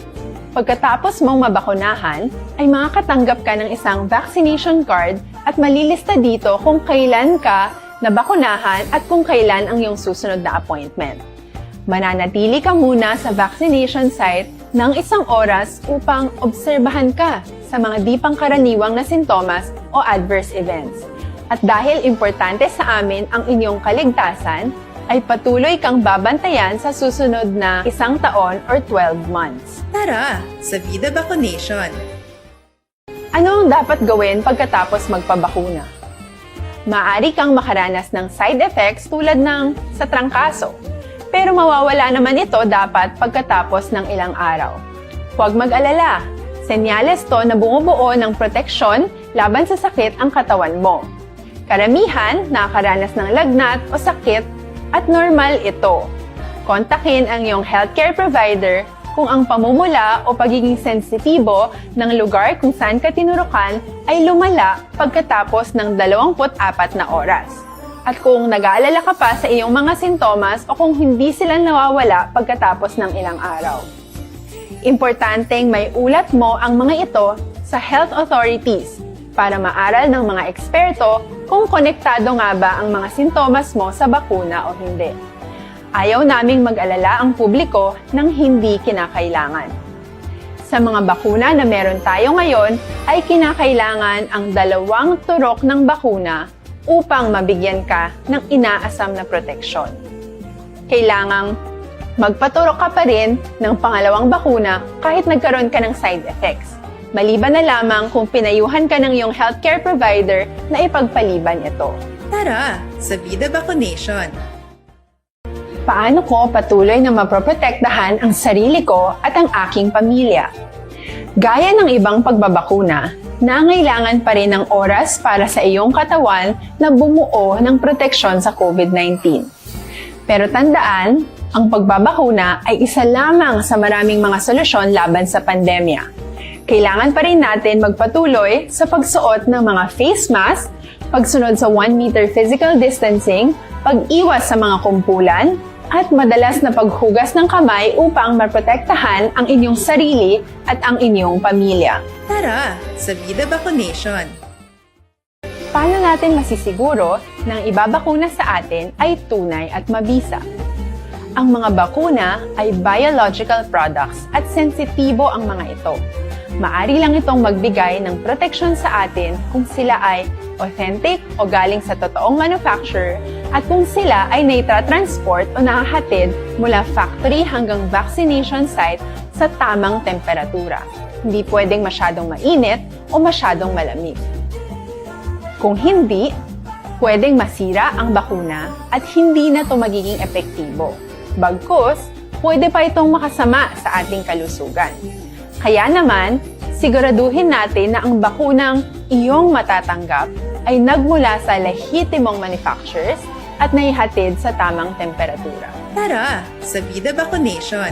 Pagkatapos mong mabakunahan, ay makakatanggap ka ng isang vaccination card at malilista dito kung kailan ka nabakunahan at kung kailan ang iyong susunod na appointment. Mananatili ka muna sa vaccination site ng isang oras upang obserbahan ka sa mga di pangkaraniwang na sintomas o adverse events. At dahil importante sa amin ang inyong kaligtasan, ay patuloy kang babantayan sa susunod na isang taon or twelve months. Tara sa Vida Vaccination! Ano ang dapat gawin pagkatapos magpabakuna? Maaari kang makaranas ng side effects tulad ng sa trangkaso, pero mawawala naman ito dapat pagkatapos ng ilang araw. Huwag mag-alala, senyales to na bumubuo ng proteksyon laban sa sakit ang katawan mo. Karamihan nakakaranas ng lagnat o sakit at normal ito. Kontakin ang iyong healthcare provider kung ang pamumula o pagiging sensitibo ng lugar kung saan ka tinurukan ay lumala pagkatapos ng dalawampu't apat na oras, at kung nag-aalala ka pa sa iyong mga sintomas o kung hindi sila nawawala pagkatapos ng ilang araw. Importanteng may ulat mo ang mga ito sa health authorities para maaral ng mga eksperto kung konektado nga ba ang mga sintomas mo sa bakuna o hindi. Ayaw naming mag-alala ang publiko ng hindi kinakailangan. Sa mga bakuna na meron tayo ngayon, ay kinakailangan ang dalawang turok ng bakuna upang mabigyan ka ng inaasam na proteksyon. Kailangang magpaturok ka pa rin ng pangalawang bakuna kahit nagkaroon ka ng side effects, maliban na lamang kung pinayuhan ka ng iyong healthcare provider na ipagpaliban ito. Tara sa Vida Vaccination! Paano ko patuloy na mapoprotektahan ang sarili ko at ang aking pamilya? Gaya ng ibang pagbabakuna, nangailangan pa rin ng oras para sa iyong katawan na bumuo ng proteksyon sa COVID nineteen. Pero tandaan, ang pagbabakuna ay isa lamang sa maraming mga solusyon laban sa pandemya. Kailangan pa rin natin magpatuloy sa pagsuot ng mga face mask, pagsunod sa one meter physical distancing, pag-iwas sa mga kumpulan, at madalas na paghugas ng kamay upang maprotektahan ang inyong sarili at ang inyong pamilya. Tara sa Vida Vaccination! Paano natin masisiguro na ang ibabakuna sa atin ay tunay at mabisa? Ang mga bakuna ay biological products at sensitibo ang mga ito. Maari lang itong magbigay ng proteksyon sa atin kung sila ay authentic o galing sa totoong manufacturer at kung sila ay naitra-transport o nahahatid mula factory hanggang vaccination site sa tamang temperatura. Hindi pwedeng masyadong mainit o masyadong malamig. Kung hindi, pwedeng masira ang bakuna at hindi na ito magiging epektibo. Bagkus, pwede pa itong makasama sa ating kalusugan. Kaya naman, siguraduhin natin na ang bakunang iyong matatanggap ay nagmula sa lehitimong manufacturers at naihatid sa tamang temperatura. Tara sa Vida Vaccination!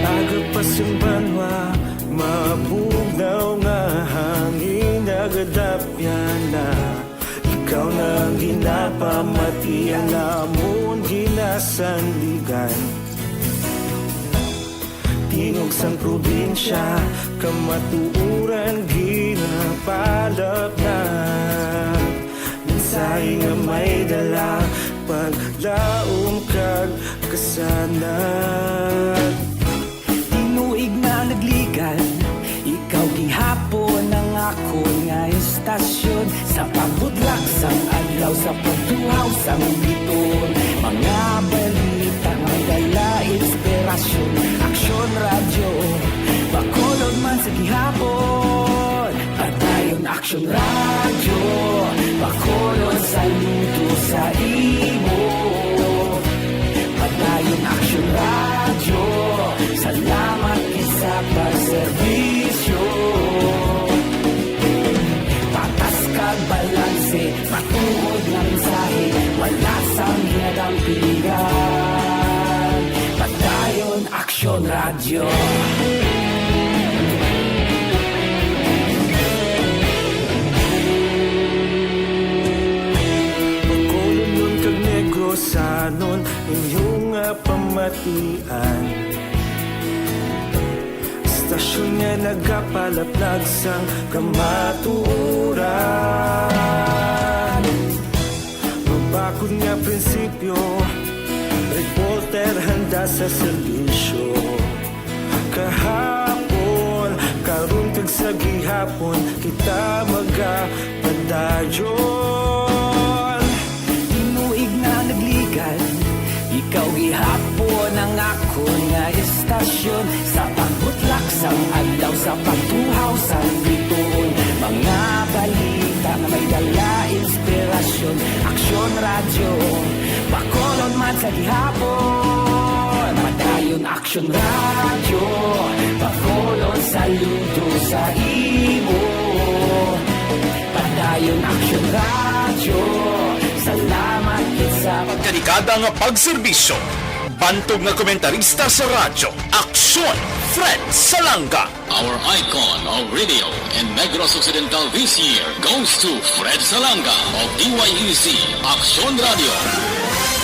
Aga pa sing banwa, mabugnaw nga hangin, nagadapyan na. Ikaw na ang ginapamati, ang amon ginasandigan. Tingog sang probinsya, kamatuoran ginapalapnag. Mensahe nga may dala, paglaom kag kasanag. Tinuig na nagligan, ikaw gihapon ang akon nga istasyon. Sa pagbudlak sang adlaw, sa pagtuhaw sang biton, mga balita may dala inspirasyon. Aksyon Radyo, Bacolod man sa gihapon. Padayon Aksyon Radyo, Bacolod, saludo sa imo. Padayon Aksyon Radyo, salamat gid sa pagserbisyo. Patas kag balanse, matuod nga mensahe, wala sang ginadampingan. Padayon Aksyon Radyo. Bacolodnon kag Negrosanon, inyo nga pamatian. Istasyon nga nagapalaplag sang kamatuoran. Mabakod nga prinsipyo, reporter handa sa serbisyo. Kahapon, karon kag sa gihapon, kita magapadayon. Tinuig nga nagligad, ikaw gihapon ang akon nga istasyon. Sa pagbutlak sang adlaw, sa pagtuhaw sang bituon, mga balita nga may dala inspirasyon. Aksyon Radyo Bacolod man sa gihapon. Padayon Aksyon Radyo Bacolod, saludo sa imo. Padayon Aksyon Radyo, salamat gid sa pagkadekada nga pagserbisyo. Bantog nga komentarista sa radyo, Aksyon, Fred Salanga. Our icon of radio in Negros Occidental this year goes to Fred Salanga of D Y E C Aksyon Radio.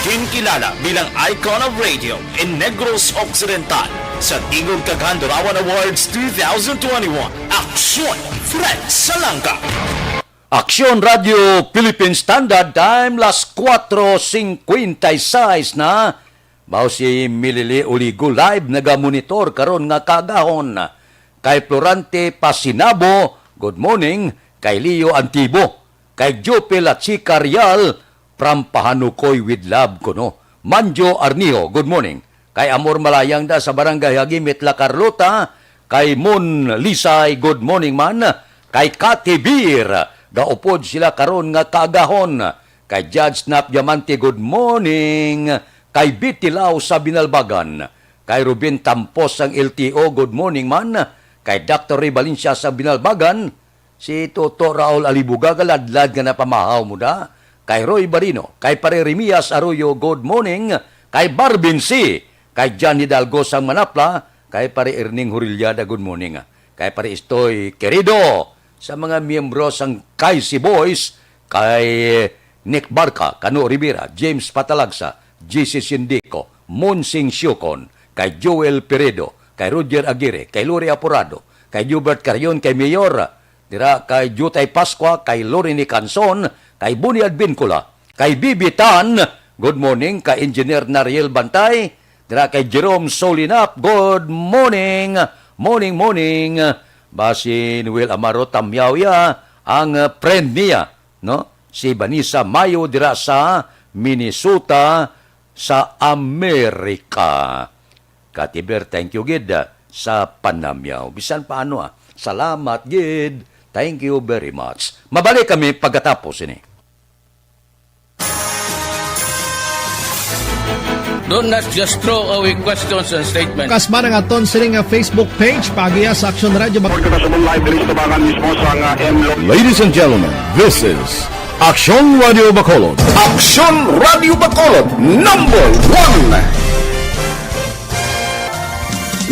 Ginkilala bilang Icon of Radio in Negros Occidental sa Tingog kag Handurawan Awards two thousand twenty-one. Aksyon, Fred Salanga. Aksyon Radio Philippine Standard Time, las kuwatro singkwenta y seis na. Mao si Milili Oligo, live nagamonitor karon nga kaagahon. Kay Florante Pasinabo, good morning. Kay Leo Antibo, kay Jope La Chica Real, from Pahanukoy with love kuno. Manjo Arniho, good morning. Kay Amor Malayang da sa Barangay Hagimit, La Carlota, kay Mon Lisay, good morning man. Kay Kati Beer, gaupod sila karon nga kaagahon. Kay Judge Snap Diamante, good morning. Kay Betty Lau sa Binalbagan. Kay Ruben Tampos sang L T O, good morning man. Kay Doctor Ray Valencia sa Binalbagan. Si Toto Raul Alibuga, galadlad nga napamahaw mo da. Kay Roy Barino, kay Pare Remias Arroyo, good morning. Kay Barbin C, kay John Hidalgo sang Manapla, kay Pare Erning Hurillada, good morning. Kay Pare Estoy Querido, sa mga miyembro sang K I C Boys, kay Nick Barca, Cano Rivera, James Patalagsa, J C Sindico, Monsing Siocon, kay Joel Peredo, kay Roger Aguirre, kay Lori Aporado, kay Jubert Carion, kay Mayor, dira kay Jutay Pascua, kay Lorini Canson, kay Boni Advincula, kay Bibi Tan, good morning, kay Engineer Nariel Bantay, dira kay Jerome Solinap, good morning, morning, morning. Basi Noel Amaro Tamyaw ya, ang, uh, friend niya, no? Si Vanessa Mayo dira sa Minnesota, sa Amerika. Katiber, thank you gid, ah, sa panamyaw. Bisan paano, ah. Salamat gid. Thank you very much. Mabalik kami pagkatapos ini. Do not just throw away questions and statements. Kasba nga aton sini nga Facebook page, paagiha sa Aksyon Radio Bak- Report kita sa live diri sa tabangan mismo sa nga M Lo- Ladies and gentlemen, this is Aksyon Radio Bacolod. Aksyon Radio Bacolod, number one.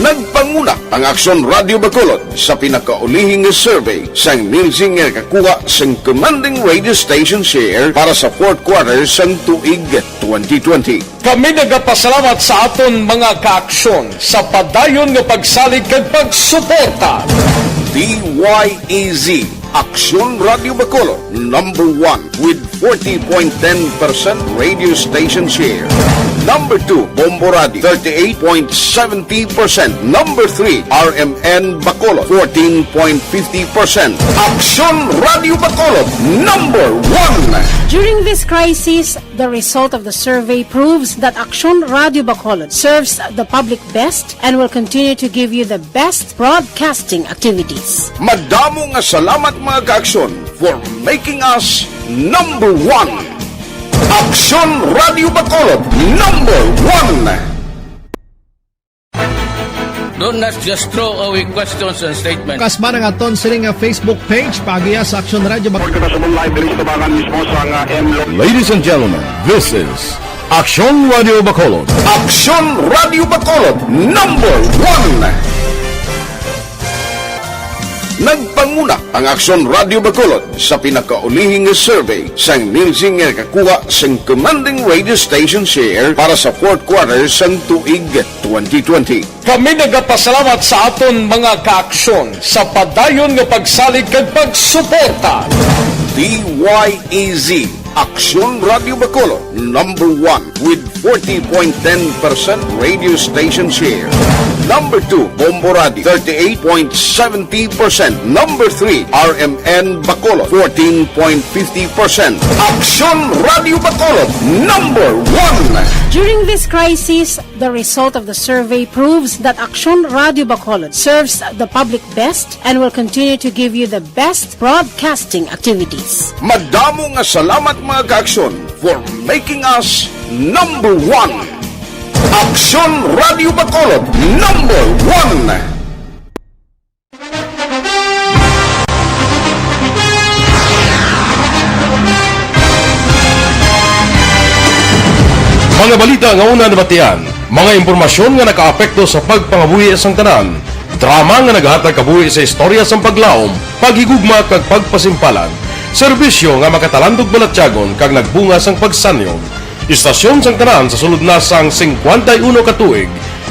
Nagpanguna ang Aksyon Radio Bacolod sa pinakaulihi nga survey sang Nielsen nga nakakuha sang commanding radio station share para sa fourth quarter sang tuig twenty twenty. Kami nagapasalamat sa aton mga kaaksyon sa padayon nga pagsalig kag pagsuporta. D Y E Z, Aksyon Radio Bacolod, number one with forty point ten percent radio station share. Number two, Bombo Radio, thirty-eight point seventy percent. Number three, R M N Bacolod, fourteen point fifty percent. Aksyon Radio Bacolod, number one. During this crisis, the result of the survey proves that Aksyon Radio Bacolod serves the public best and will continue to give you the best broadcasting activities. Madamo nga salamat, mga kaaksyon, for making us number one. Aksyon Radio Bacolod, number one. Do not just throw away questions and statements. Kasba nga aton sini nga Facebook page, paagiha sa Aksyon Radio Bak- Report kita sa live diri sa tabangan mismo sa nga M Lo- Ladies and gentlemen, this is Aksyon Radio Bacolod. Aksyon Radio Bacolod, number one. Nagpanguna ang Aksyon Radio Bacolod sa pinakaulihi nga survey sang Nielsen nga nakakuha sang commanding radio station share para sa fourth quarter sang tuig twenty twenty. Kami nagapasalamat sa aton mga kaaksyon sa padayon nga pagsalig kag pagsuporta. D Y E Z, Aksyon Radio Bacolod, number one with forty point ten percent radio station share. Number two, Bombo Radio, thirty-eight point seventy percent. Number three, R M N Bacolod, fourteen point fifty percent. Aksyon Radio Bacolod, number one. During this crisis, the result of the survey proves that Aksyon Radio Bacolod serves the public best and will continue to give you the best broadcasting activities. Madamo nga salamat, mga kaaksyon, for making us number one. Aksyon Radio Bacolod, number one. Mga balita nga una nabatian, mga impormasyon nga nakaapekto sa pagpangabuhi sang tanan, drama nga nagahatag kabuhi sa istorya sang paglaom, paghigugma kag pagpasimpalan, serbisyo nga makatalandog balatyagon kag nagbunga sang pagsanyog. Istasyon sang tanan sa sulod na sang singkwenta y uno ka tuig.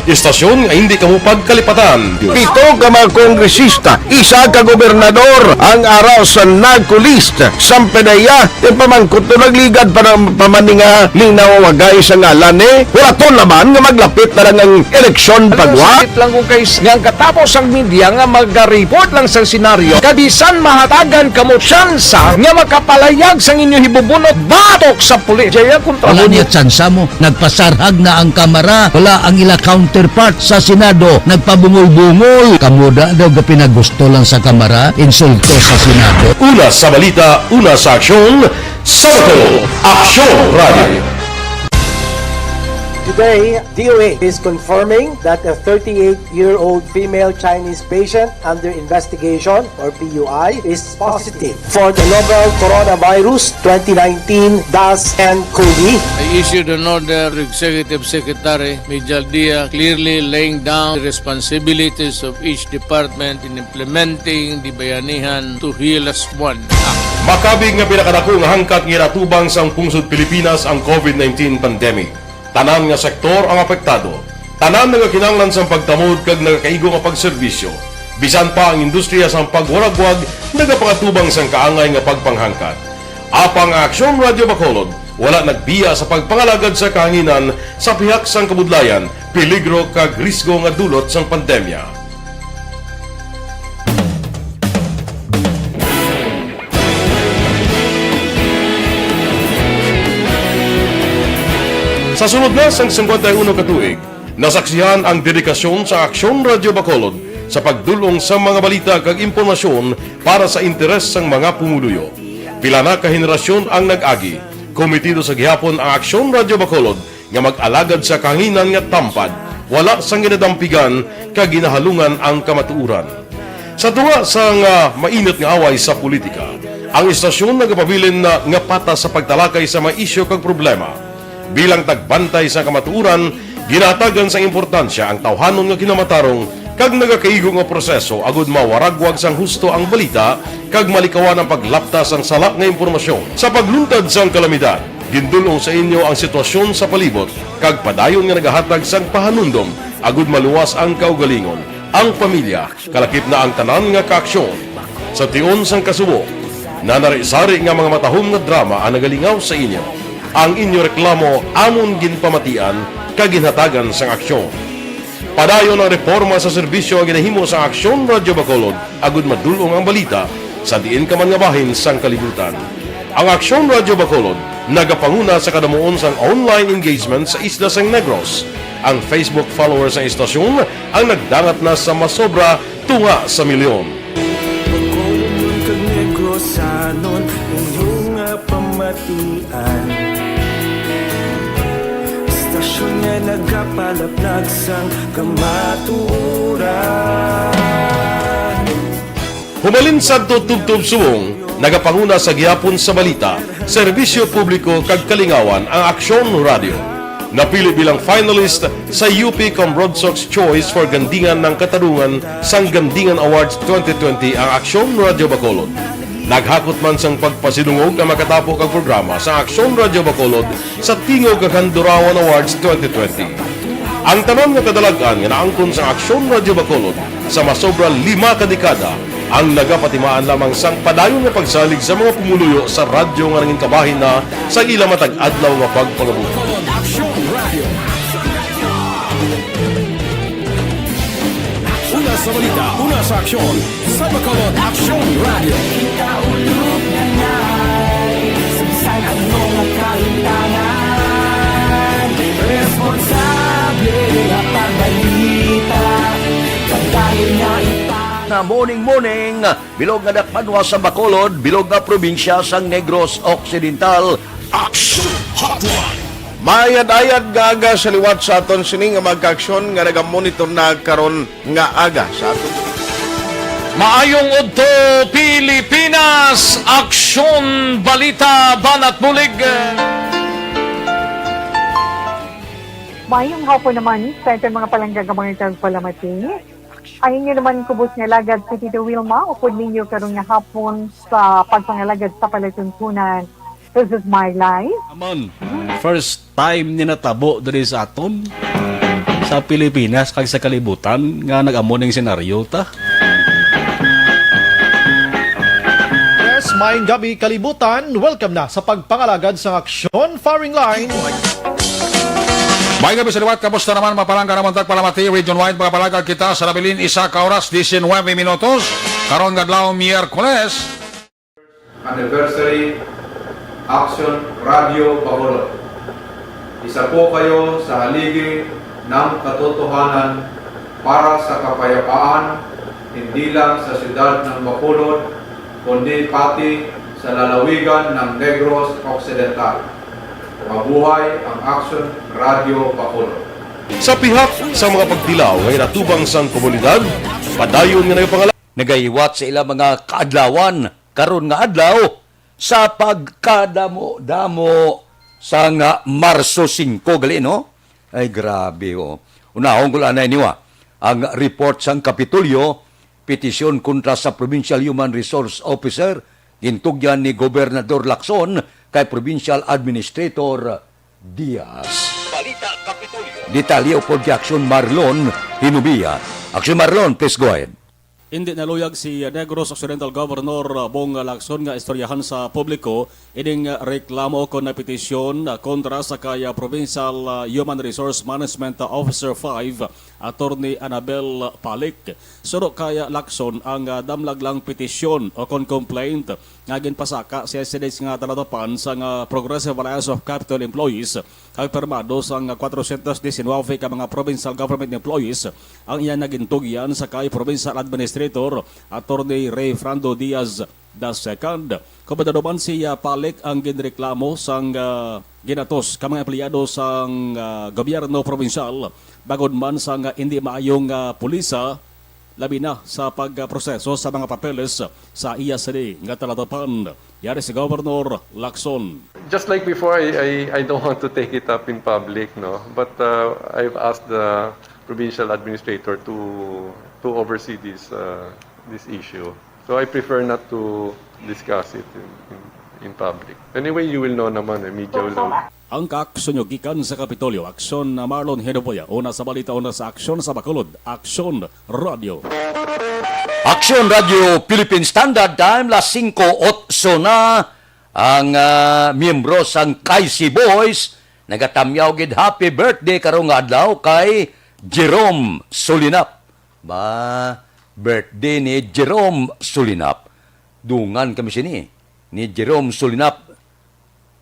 Istasyon nga hindi kamo pagkalipatan. Pito ka mga kongresista, isa ka gobernador ang ara sa NARCO list. Sampanaya, ipamangkot to, nagligad pa ng pamaninga ning nawawagay sa ngalan ni Horaton Laban nga maglapit na lang ang eleksyon pagwa. Sakit lang ko kay s-, nga ang katapos ang media nga magareport lang sa senaryo, kabisan mahatagan kamo tsansa nga makapalayag sang inyo hibubunot batok sa pulis. Jaya kontra Wala mo. Niya tsansa mo. Nagpasarhag na ang Kamara. Wala ang ila counterpart sa Senado. Nagpabungol-bungol. Kamo da daw gapinagusto lang sa Kamara. Insulto sa Senado. Una sa balita, una sa aksyon, sa Bacolod, Aksyon Radio. Today, D O A is confirming that a thirty-eight-year-old female Chinese patient under investigation, or P U I, is positive for the novel coronavirus twenty nineteen dash N cov. I issued an order to Executive Secretary Mijal Dia, clearly laying down the responsibilities of each department in implementing the Bayanihan to Heal As One Act. Makabig nga pinakadako nga hangkat nga ginatubang sang pungsod Pilipinas ang covid nineteen pandemic. Tanan nga sektor ang apektado. Tanan nagakinahanglan sang pagtamod kag nagakaigo nga pagserbisyo. Bisan pa ang industriya sang pagwaragwag nagapangatubang sang kaangay nga pagpanghangkat. Apang ang Aksyon Radio Bacolod wala nagbiya sa pagpangalagad sa kahanginan sa pihak sang kabudlayan, peligro kag risgo nga dulot sang pandemya. Sa sulod na sang singkwenta y uno ka tuig, nasaksihan ang dedikasyon sa Aksyon Radio Bacolod sa pagdul-ong sa mga balita kag impormasyon para sa interes sang mga pumuluyo. Pila na ka henerasyon ang nag-agi. Komitido sa gihapon ang Aksyon Radio Bacolod nga mag-alagad sa kahanginan nga tampad, wala sang ginadampigan kag ginahalungan ang kamatuoran. Sa tunga sang, ah, mainit nga away sa politika, ang istasyon nagapabilin na nga patas sa pagtalakay sa mga isyu kag problema. Bilang tagbantay sa kamatuoran, ginahatagan sang importansya ang tawhanon nga kinamatarong kag nagakaigo nga proseso agud mawaragwag sang husto ang balita kag malikawan ang paglapta sang sala nga impormasyon. Sa pagluntad sang kalamidad, gindul-ong sa inyo ang sitwasyon sa palibot kag padayon nga nagahatag sang pahanumdom agud maluwas ang kaugalingon, ang pamilya, kalakip na ang tanan nga kaaksyon. Sa tion sang kasubo, nanari-sari nga mga matahom nga drama ang nagalingaw sa inyo. Ang inyo reklamo amon ginpamatian kag ginhatagan sang aksyon. Padayon ang reporma sa serbisyo nga ginahimo sang Aksyon Radyo Bacolod agud madul-ong ang balita sa diin ka man nga bahin sang kalibutan. Ang Aksyon Radyo Bacolod nagapanguna sa kadamuon sang online engagement sa isla sang Negros. Ang Facebook followers sang istasyon ang nagdangat na sa masobra tunga sa milyon. Bacolod kag Negrosanon, inyo nga pamatian. Istasyon nga nagapalaplag sang kamatuoran. Humalin sadto tubtob subong, nagapanguna sa gihapon sa balita, serbisyo publiko kag kalingawan ang Aksyon Radyo. Napili bilang finalist sa U P Comrodsox Choice for Gandingan ng Katarungan sang Gandingan Awards twenty twenty ang Aksyon Radyo Bacolod. Naghakot man sang pagpasidungog ang makatapo kag programa sa Aksyon Radyo Bacolod sa Tingog kag Handurawan Awards twenty twenty. Ang tanan nga kadalag-an nga naangkon sa Aksyon Radyo Bacolod sa masobra lima ka dekada ang nagapatimaan lamang sang padayon nga pagsalig sa mga pumuluyo sa radyo nga nangin kabahin na sa ila matag adlaw nga pagpangabuhi. Aksyon Radio. Una sa balita, una sa aksyon, sa Bacolod Aksyon Radio. Sa ano nga kahintangan, responsable nga pagbalita, kadayon nga ita- Na morning, morning, bilog nga dakpanwa sa Bacolod, bilog nga probinsya sang Negros Occidental. Action Hotline. Maayad-ayad nga aga sa liwat sa aton sini nga mga kaaksyon nga nagamonitor na karon nga aga sa aton. Maayong udto, Pilipinas! Aksyon, balita, banat bulig. Maayong hapon naman sa aton mga palangga nga mga tagpalamati. Ang inyo naman kubos nga alagad si Tito Wilma, upod ninyo karon nga hapon sa pagpangalagad sa palatuntunan. This is my life. Amon, first time ni natabo diri sa aton, sa Pilipinas kag sa kalibutan, nga nag-amo ning senaryo ta. Yes, maayong gabi, kalibutan. Welcome na sa pagpangalagad sang aksyon, firing line. May gabi sa liwat, kamusta naman, mga palangga namon tagpalamati, region-wide, mga palangga kita sa nabilin, isa ka oras, diecinuebe minutos, karon nga adlaw, Miyerkules. Anniversary, Action Radio Bacolod. Isa po kayo sa haligi ng katotohanan para sa kapayapaan, hindi lang sa siyudad ng Bacolod, kundi pati sa lalawigan ng Negros Occidental. Mabuhay ang Action Radio Bacolod. Sa pihak sa mga pagtilaw nga ginatubang sang komunidad, padayon nga nagapangala- Nagahiwat sa ilang mga kaadlawan karon nga adlaw sa pagkadamo-damo sang Marso singko gali, no? Ay, grabe, oh. Unahon ko lang na iniwa ang report sang Kapitolyo, petisyon kontra sa Provincial Human Resource Officer, gintugyan ni Gobernador Lacson kay Provincial Administrator Diaz. Balita Kapitolyo. Detalye upod kay Aksyon Marlon Hinubia. Aksyon Marlon, please go ahead. Indi naluyag si Negros Occidental Governor Bong Lacson nga istoryahan sa publiko ining reklamo kon petisyon kontra sa kay Provincial Human Resource Management Officer five, Attorney Annabel Palik. Suno kay Lacson, ang damlag lang petisyon o kon complaint nga ginpasaka sa S N H nga talatapan sang Progressive Alliance of Capitol Employees kag pirmado sang kwatrocientos diecinuebe ka mga provincial government employees ang iya nagintugyan sa kay provincial administrator, Attorney Rayfrando Diaz the second. Kumandado man si, ah, Palik ang ginreklamo sang, ah, ginatos ka mga empleyado sang, ah, gobyerno probinsyal, bangod man sang, ah, indi maayong, ah, pulisa, labi na sa pagproseso sa mga papeles sa iya sini nga talatapan. Yari si Governor Lacson. Just like before, I, I, I don't want to take it up in public, no? But, uh, I've asked the provincial administrator to, to oversee this, uh, this issue. So I prefer not to discuss it in, in, in public. Anyway, you will know naman, eh, medyo low. Ang kaaksyon nyo gikan sa Kapitolyo, Aksyon na Marlon Hinoboya, una sa balita, una sa aksyon sa Bacolod, Aksyon Radio. Aksyon Radio Philippine Standard Time, las singko otso na. Ang, ah, miyembro sang K I C Boys nagatamyaw gid happy birthday karong nga adlaw kay Jerome Solinap. Ba, birthday ni Jerome Solinap. Dungan kami sini ni Jerome Solinap.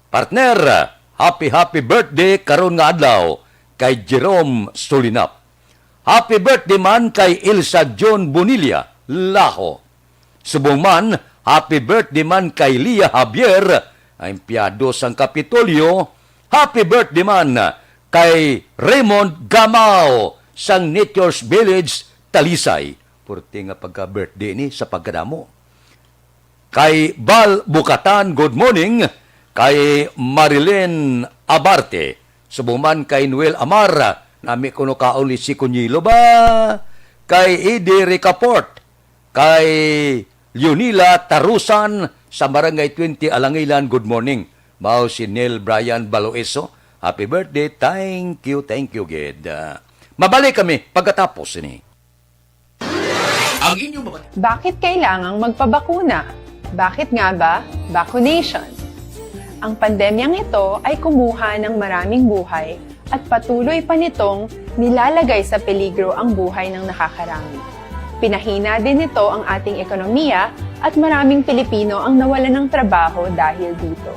Partner, happy, happy birthday karon nga adlaw kay Jerome Solinap. Happy birthday man kay Ilsa John Bonilla Laho. Subong man, happy birthday man kay Lia Javier, ang empleyado sang Kapitolyo. Happy birthday man kay Raymond Gamao sang Nature's Village, Talisay. Purti nga pagka-birthday ni sa pagkadamo. Kay Val Bukatan, good morning. Kay Marilyn Abarte, Subo man kay Noel Amar, nami kuno kaon ni si Kunyilo ba? Kay Eddie Ricaport, kay Leonila Tarusan sa Barangay twenty Alangilan, good morning. Mao si Neil Brian Baloeso. Happy birthday. Thank you, thank you, gid. Ah, mabalik kami pagkatapos ini. Ang inyong mga Bakit kailangang magpabakuna? Bakit nga ba vaccination? Ang pandemyang ito ay kumuha ng maraming buhay at patuloy pa nitong nilalagay sa peligro ang buhay ng nakakarami. Pinahina din nito ang ating ekonomiya at maraming Pilipino ang nawalan ng trabaho dahil dito.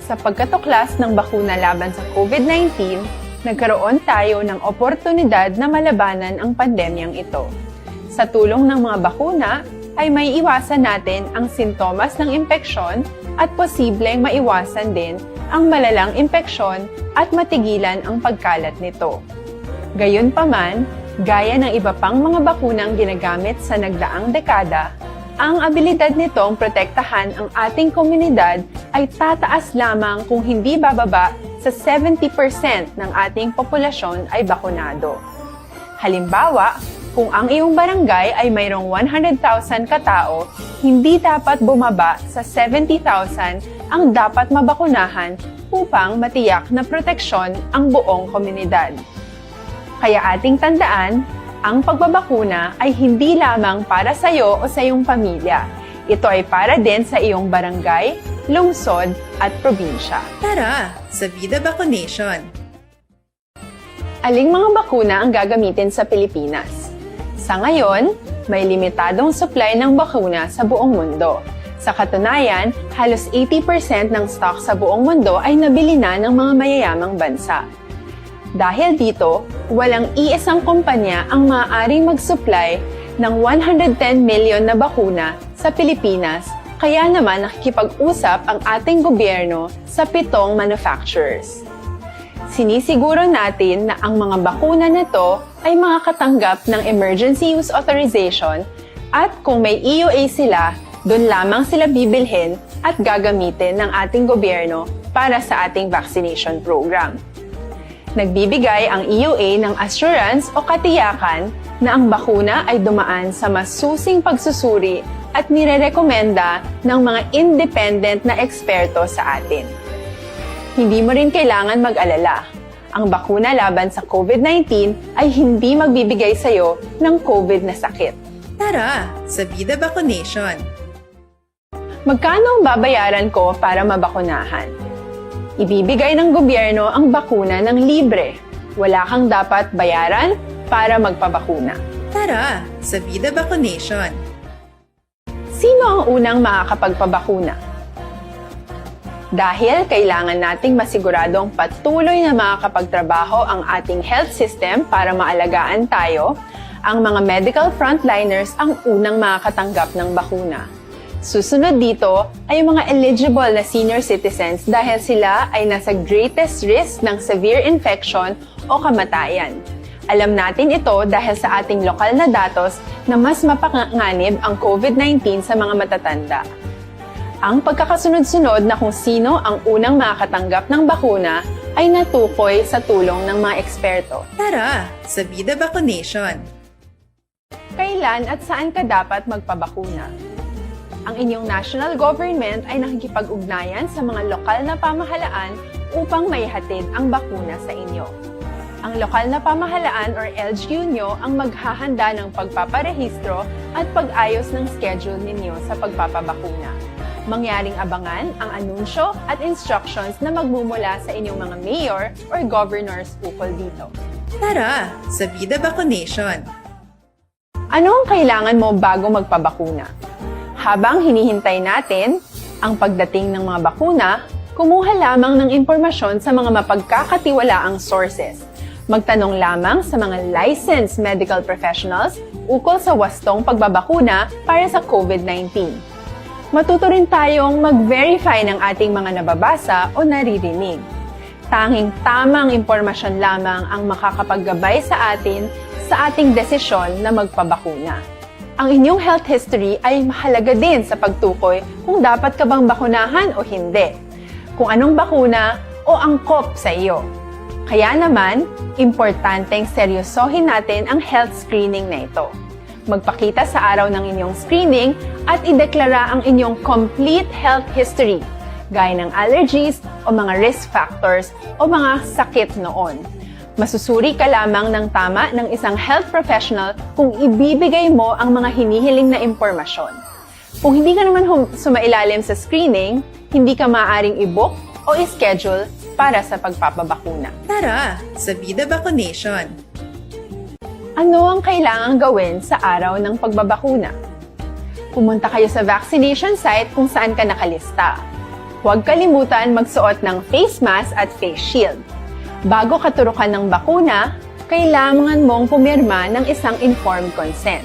Sa pagkatuklas ng bakuna laban sa COVID nineteen, nagkaroon tayo ng oportunidad na malabanan ang pandemyang ito. Sa tulong ng mga bakuna, ay may iwasan natin ang sintomas ng impeksyon at posibleng maiwasan din ang malalang impeksyon at matigilan ang pagkalat nito. Gayunpaman, gaya ng iba pang mga bakunang ginagamit sa nagdaang dekada, ang abilidad nitong protektahan ang ating komunidad ay tataas lamang kung hindi bababa sa seventy percent ng ating populasyon ay bakunado. Halimbawa, kung ang iyong barangay ay mayroong one hundred thousand katao, hindi dapat bumaba sa seventy thousand ang dapat mabakunahan upang matiyak na proteksyon ang buong komunidad. Kaya ating tandaan, ang pagbabakuna ay hindi lamang para sa iyo o sa iyong pamilya. Ito ay para din sa iyong barangay, lungsod, at probinsya. Tara, sa Vida Vaccination! Aling mga bakuna ang gagamitin sa Pilipinas? Sa ngayon, may limitadong supply ng bakuna sa buong mundo. Sa katunayan, halos eighty percent ng stock sa buong mundo ay nabili na ng mga mayayamang bansa. Dahil dito, walang iisang kumpanya ang maaaring mag-supply ng one hundred ten million na bakuna sa Pilipinas, kaya naman nakikipag-usap ang ating gobyerno sa pitong manufacturers. Sinisiguro natin na ang mga bakuna na to ay makakatanggap ng emergency use authorization at kung may E U A sila, doon lamang sila bibilhin at gagamitin ng ating gobyerno para sa ating vaccination program. Nagbibigay ang E U A ng assurance o katiyakan na ang bakuna ay dumaan sa masusing pagsusuri at nirerekomenda ng mga independent na eksperto sa atin. Hindi mo rin kailangan mag-alala. Ang bakuna laban sa COVID nineteen ay hindi magbibigay sa iyo ng COVID na sakit. Tara, sa Vida Vaccination! Magkano ang babayaran ko para mabakunahan? Ibibigay ng gobyerno ang bakuna ng libre. Wala kang dapat bayaran para magpabakuna. Tara, sa Vida Vaccination! Sino ang unang makakapagpabakuna? Dahil kailangan nating masiguradong patuloy na makakapagtrabaho ang ating health system para maalagaan tayo, ang mga medical frontliners ang unang makakatanggap ng bakuna. Susunod dito ay ang mga eligible na senior citizens dahil sila ay nasa greatest risk ng severe infection o kamatayan. Alam natin ito dahil sa ating lokal na datos na mas mapanganib ang COVID nineteen sa mga matatanda. Ang pagkakasunod-sunod na kung sino ang unang makakatanggap ng bakuna ay natukoy sa tulong ng mga eksperto. Tara, sa Vida Vaccination! Kailan at saan ka dapat magpabakuna? Ang inyong national government ay nakikipag-ugnayan sa mga lokal na pamahalaan upang maihatid ang bakuna sa inyo. Ang lokal na pamahalaan or L G U nyo ang maghahanda ng pagpaparehistro at pag-ayos ng schedule ninyo sa pagpapabakuna. Mangyaring abangan ang anunsyo at instructions na magmumula sa inyong mga mayor or governors ukol dito. Tara, sa Vida Vaccination! Ano ang kailangan mo bago magpabakuna? Habang hinihintay natin ang pagdating ng mga bakuna, kumuha lamang ng impormasyon sa mga mapagkakatiwalaang sources. Magtanong lamang sa mga licensed medical professionals ukol sa wastong pagbabakuna para sa COVID nineteen. Matuto rin tayong mag-verify ng ating mga nababasa o naririnig. Tanging tamang impormasyon lamang ang makakapaggabay sa atin sa ating desisyon na magpabakuna. Ang inyong health history ay mahalaga din sa pagtukoy kung dapat ka bang bakunahan o hindi, kung anong bakuna o angkop sa iyo. Kaya naman, importanteng seryosohin natin ang health screening na ito. Magpakita sa araw ng inyong screening at ideklara ang inyong complete health history, gaya ng allergies o mga risk factors o mga sakit noon. Masusuri ka lamang ng tama ng isang health professional kung ibibigay mo ang mga hinihiling na impormasyon. Kung hindi ka naman hum- sumailalim sa screening, hindi ka maaaring i-book o i-schedule para sa pagpapabakuna. Tara sa Vida Vaccination! Ano ang kailangang gawin sa araw ng pagbabakuna? Pumunta kayo sa vaccination site kung saan ka nakalista. Huwag kalimutan magsuot ng face mask at face shield. Bago ka turukan ng bakuna, kailangan mong pumirma ng isang informed consent.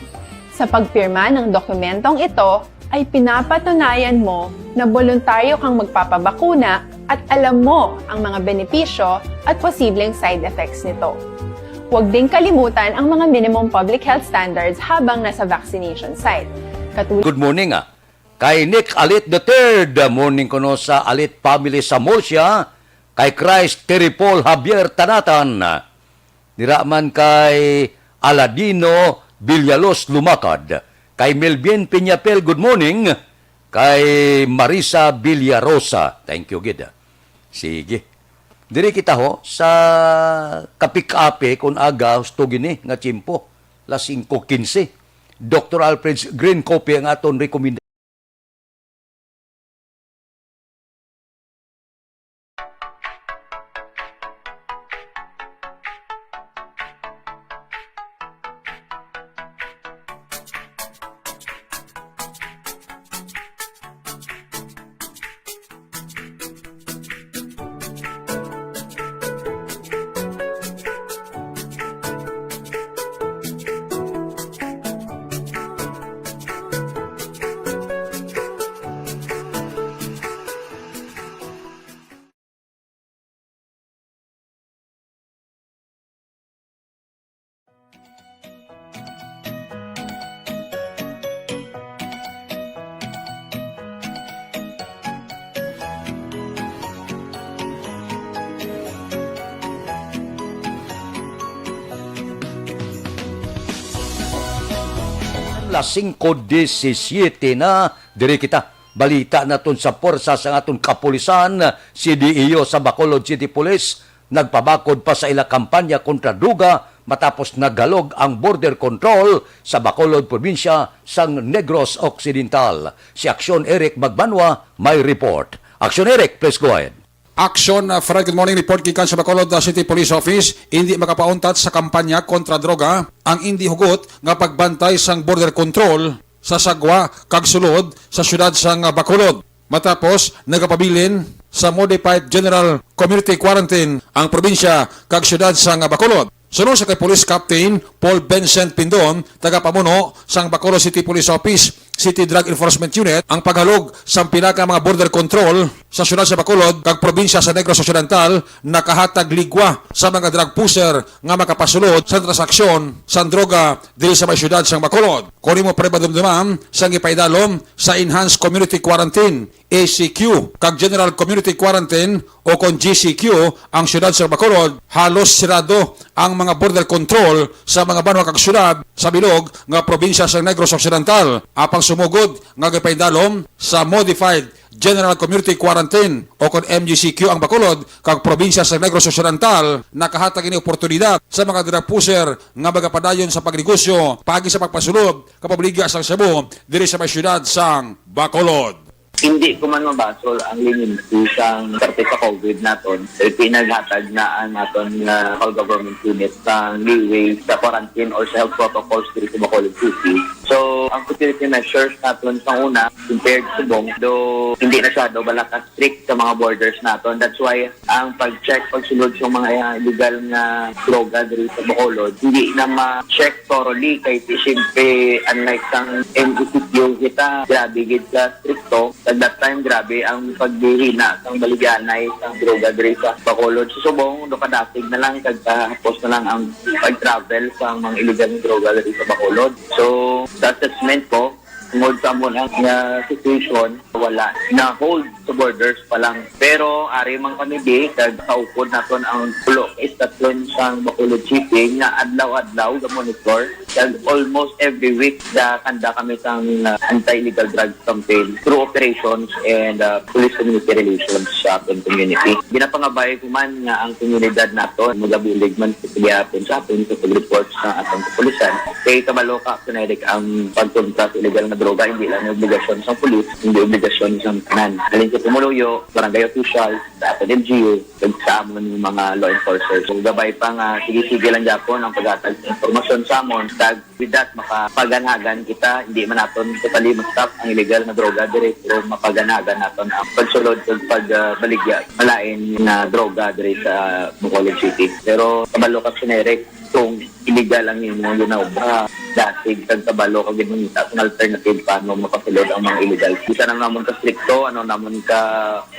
Sa pagpirma ng dokumentong ito ay pinapatunayan mo na boluntaryo kang magpapabakuna at alam mo ang mga benepisyo at posibleng side effects nito. Huwag ding kalimutan ang mga minimum public health standards habang nasa vaccination site. Katulad Good morning, ah. Kay Nick Alit the third, morning kuno sa Alit family sa Murcia, kay Christ Terry Paul Javier Tanatan. Dira man kay Aladino Villalos Lumakad, kay Melvin Piñapel, good morning, kay Marisa Villarosa. Thank you, gid. Sige. Diri kita ho sa kapikape kun aga husto gini nga tiyempo. Las singko quince. Doctor Alfred's Green Coffee ang aton rekomenda. Las singko disisiete na, diri kita. Balita naton sa puwersa sang aton kapulisan, C D E O sa Bacolod City Police, nagpabakod pa sa ila kampanya kontra droga matapos naghalog ang border control sa Bacolod, probinsya sang Negros Occidental. Si Aksyon Eric Magbanwa may report. Aksyon Eric, please go ahead. Action, uh, Fred, good morning. Report gikan sa Bacolod, uh, City Police Office. Indi makapauntat sa kampanya kontra droga ang indi hugot nga pagbantay sang border control sa Sagwa kag sulod sa siyudad sang, uh, Bacolod. Matapos nagapabilin sa Modified General Community Quarantine ang probinsya kag siyudad sang, uh, Bacolod. Suno sa kay Police Captain Paul Vincent Pindon, tagapamuno sang Bacolod City Police Office, City Drug Enforcement Unit, ang paghalog sang pila ka mga border control sa siyudad sa Bacolod kag probinsya sa Negros Occidental nakahatag ligwa sa mga drug pusher nga makapasulod sa transaksyon sang droga diri sa may siyudad sang Bacolod. Kung imo pa madumduman, sang ipaidalom sa Enhanced Community Quarantine, E C Q, kag General Community Quarantine o kon G C Q ang siyudad sa Bacolod, halos sirado ang mga border control sa mga banwa kag siyudad sa bilog nga probinsya sa Negros Occidental. Apang sumugod nga gipaidalom sa Modified General Community Quarantine o kon M G C Q ang Bacolod kag probinsya sa Negros Occidental, nakahatag ini oportunidad sa mga drug pusher nga magapadayon sa pagnegosyo paagi sa pagpasulod kag pagbaligya sang shabu diri sa may siyudad sang Bacolod. Hindi ko man mabasol ang leniency sang parte sa COVID naton. Ipinaghatag na ang aton nga local government unit sang leeway sa quarantine or sa health protocols diri sa Bacolod City. So, ang security measures naton sa una, compared sa subong, do hindi na siya do bala ka strict sa mga borders naton. That's why ang pag-check, pagsulod sa mga illegal nga droga diri sa Bacolod, hindi na ma-check thoroughly kay siyempre, unlike sang M G C Q, kita grabe gid ka stricto. At that time, grabe ang paghihina sang baligyanay sang droga diri sa Bacolod. Sa subong, do kadasig na lang kag kahapos na lang ang pag-travel sang mga illegal nga droga diri sa Bacolod. So, sa assessment ko, Tungod sa amo na nga situation, wala na hold sa borders pa lang. Pero ari man kami di, kag kaupod naton ang tulo ka estasyon sang Bacolod City nga adlaw-adlaw ga-monitor. Kag almost every week, da kanda kami sang, ah, anti-illegal drugs campaign through operations and, ah, police community relations sa aton community. Ginapangabay ko man nga ang komunidad naton magabulig man sa gihapon sa aton sa pag-report sa aton kapulisan. Kay kabalo ka, Kuya Eric, ang pagkontra sa illegal nga droga hindi lang obligasyon sa pulis, hindi obligasyon sa tanan. Halin sa pumuluyo, barangay officials, sa aton L G U, kag sa amon nga mga law enforcers. So, gabay pa nga, sige-sige lang gyapon ang paghatag sa impormasyon sa amon. Kag with that, makapaganhagan kita, hindi man naton totally ma-stop ang illegal nga droga diri, pero mapaganhagan naton ang pagsulod ug pagbaligya malain nga droga diri sa Bacolod City. Pero kabalo ka, Kuya Eric, kung illegal ang imong ginaobra, dasig kag kabalo ka gid mangita sang alternative paano mapasulod ang mga illegal. Bisan ano namon ka strikto, ano namon ka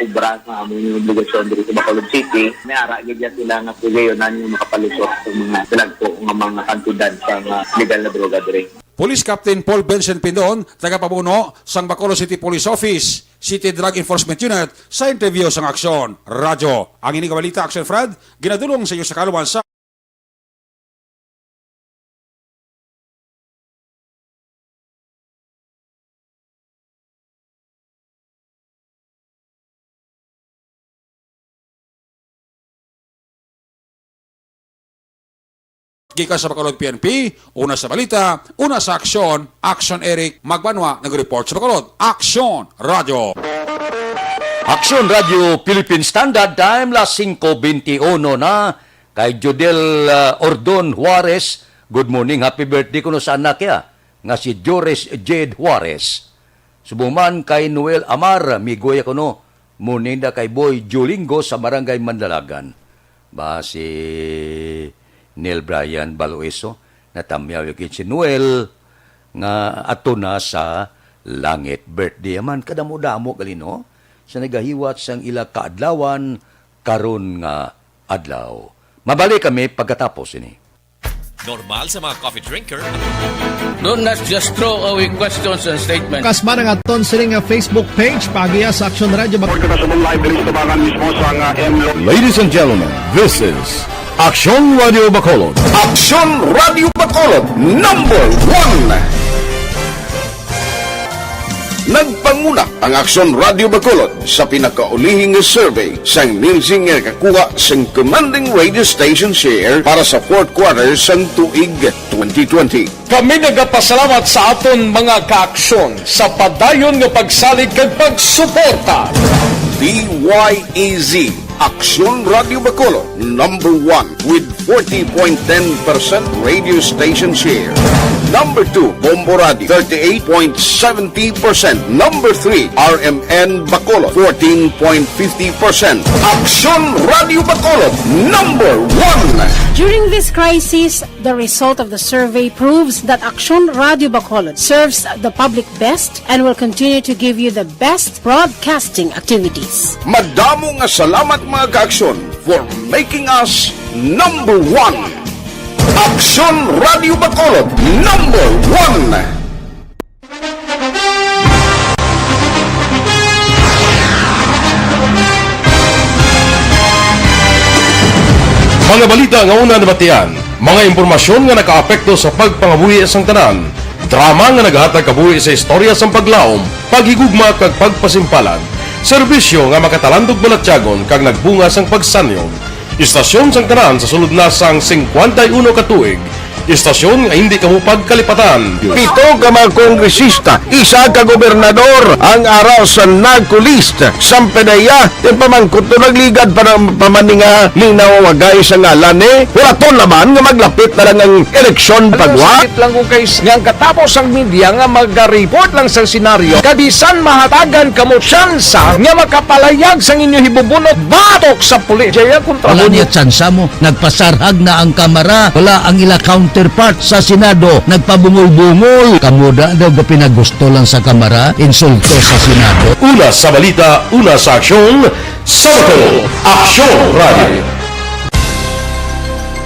obra sa among obligasyon diri sa Bacolod City, may ara gid ya sila nga pagayonan nga makapalusot sa mga dalagko nga mga kantidad sa mga legal na droga diri. Police Captain Paul Vincent Pindon, tagapamuno sang Bacolod City Police Office, City Drug Enforcement Unit, sa interview sang Aksyon Radyo. Ang ini nga balita, Aksyon Fred, ginadulong sa iyo sa kaluman sa Gikan sa Bacolod P N P, una sa balita, una sa aksyon, Aksyon Eric Magbanwa nag-report sa Bacolod. Aksyon Radyo. Aksyon Radyo Philippine Standard Time, las singko benti uno na. Kay Jodel, ah, Ordon Juarez, good morning, happy birthday kuno sa anak niya nga si Joris Jade Juarez. Subong man kay Noel Amar, migoy ako, no? Muninda kay Boy Julingo sa Barangay Mandalagan. Ba si Neil Brian Baloeso, natamyaw gid si Noel nga ato na sa langit. Birthday man, kadamo-damo gali, no? Sa nagahiwat sang ila kaadlawan karon nga adlaw. Mabalik kami pagkatapos ini. Normal sa mga coffee drinker. Don't not just throw away questions and statements. Kasma nga aton sini nga Facebook page, paagiha sa Aksyon Radyo Bac- Report kita sa live diri sa Tabangan mismo sa nga M Lo- Ladies and gentlemen, this is Aksyon Radyo Bacolod. Aksyon Radyo Bacolod, number one. Nagpanguna ang Aksyon Radyo Bacolod sa pinakaulihi nga survey sang Nielsen nga nakakuha sang commanding radio station share para sa fourth quarter sang tuig twenty twenty. Kami nagapasalamat sa aton mga kaaksyon sa padayon nga pagsalig kag pagsuporta. D Y E Z, Aksyon Radyo Bacolod, number one with forty point ten percent radio station share. Number two, Bombo Radio, thirty-eight point seventy percent. Number three, R M N Bacolod, fourteen point fifty percent. Aksyon Radyo Bacolod, number one. During this crisis, the result of the survey proves that Aksyon Radyo Bacolod serves the public best and will continue to give you the best broadcasting activities. Madamo nga salamat, mga kaaksyon, for making us number one. Aksyon Radyo Bacolod, number one. Mga balita nga una nabatian, mga impormasyon nga nakaapekto sa pagpangabuhi sang tanan, drama nga nagahatag kabuhi sa istorya sang paglaom, paghigugma kag pagpasimpalan, serbisyo nga makatalandog balatyagon kag nagbunga sang pagsanyog. Istasyon sang tanan sa sulod na sang singkwenta y uno ka tuig. Istasyon nga hindi kamo pagkalipatan. Pito ka mga kongresista, isa ka gobernador ang ara sa narco list. Sampanaya, ipamangkot to nagligad pa ng pamaninga linaw wagay sa ngalan ni Huraton naman nga maglapit na lang ang eleksyon pagwa. Sakit lang ko kay s-, nga ang katapos ang media nga maga-report lang sa senaryo, kabisan mahatagan kamo tsansa nga makapalayag sang inyo hibubunot batok sa pulis. Jaya kontra Wala mo. Niya tsansa mo. Nagpasarhag na ang Kamara. Wala ang ila counterpart sa Senado. Nagpabungol-bungol. Kamo da daw ga pinagusto lang sa Kamara. Insulto sa Senado. Una sa balita, una sa aksyon, sa Bacolod, Aksyon Radio.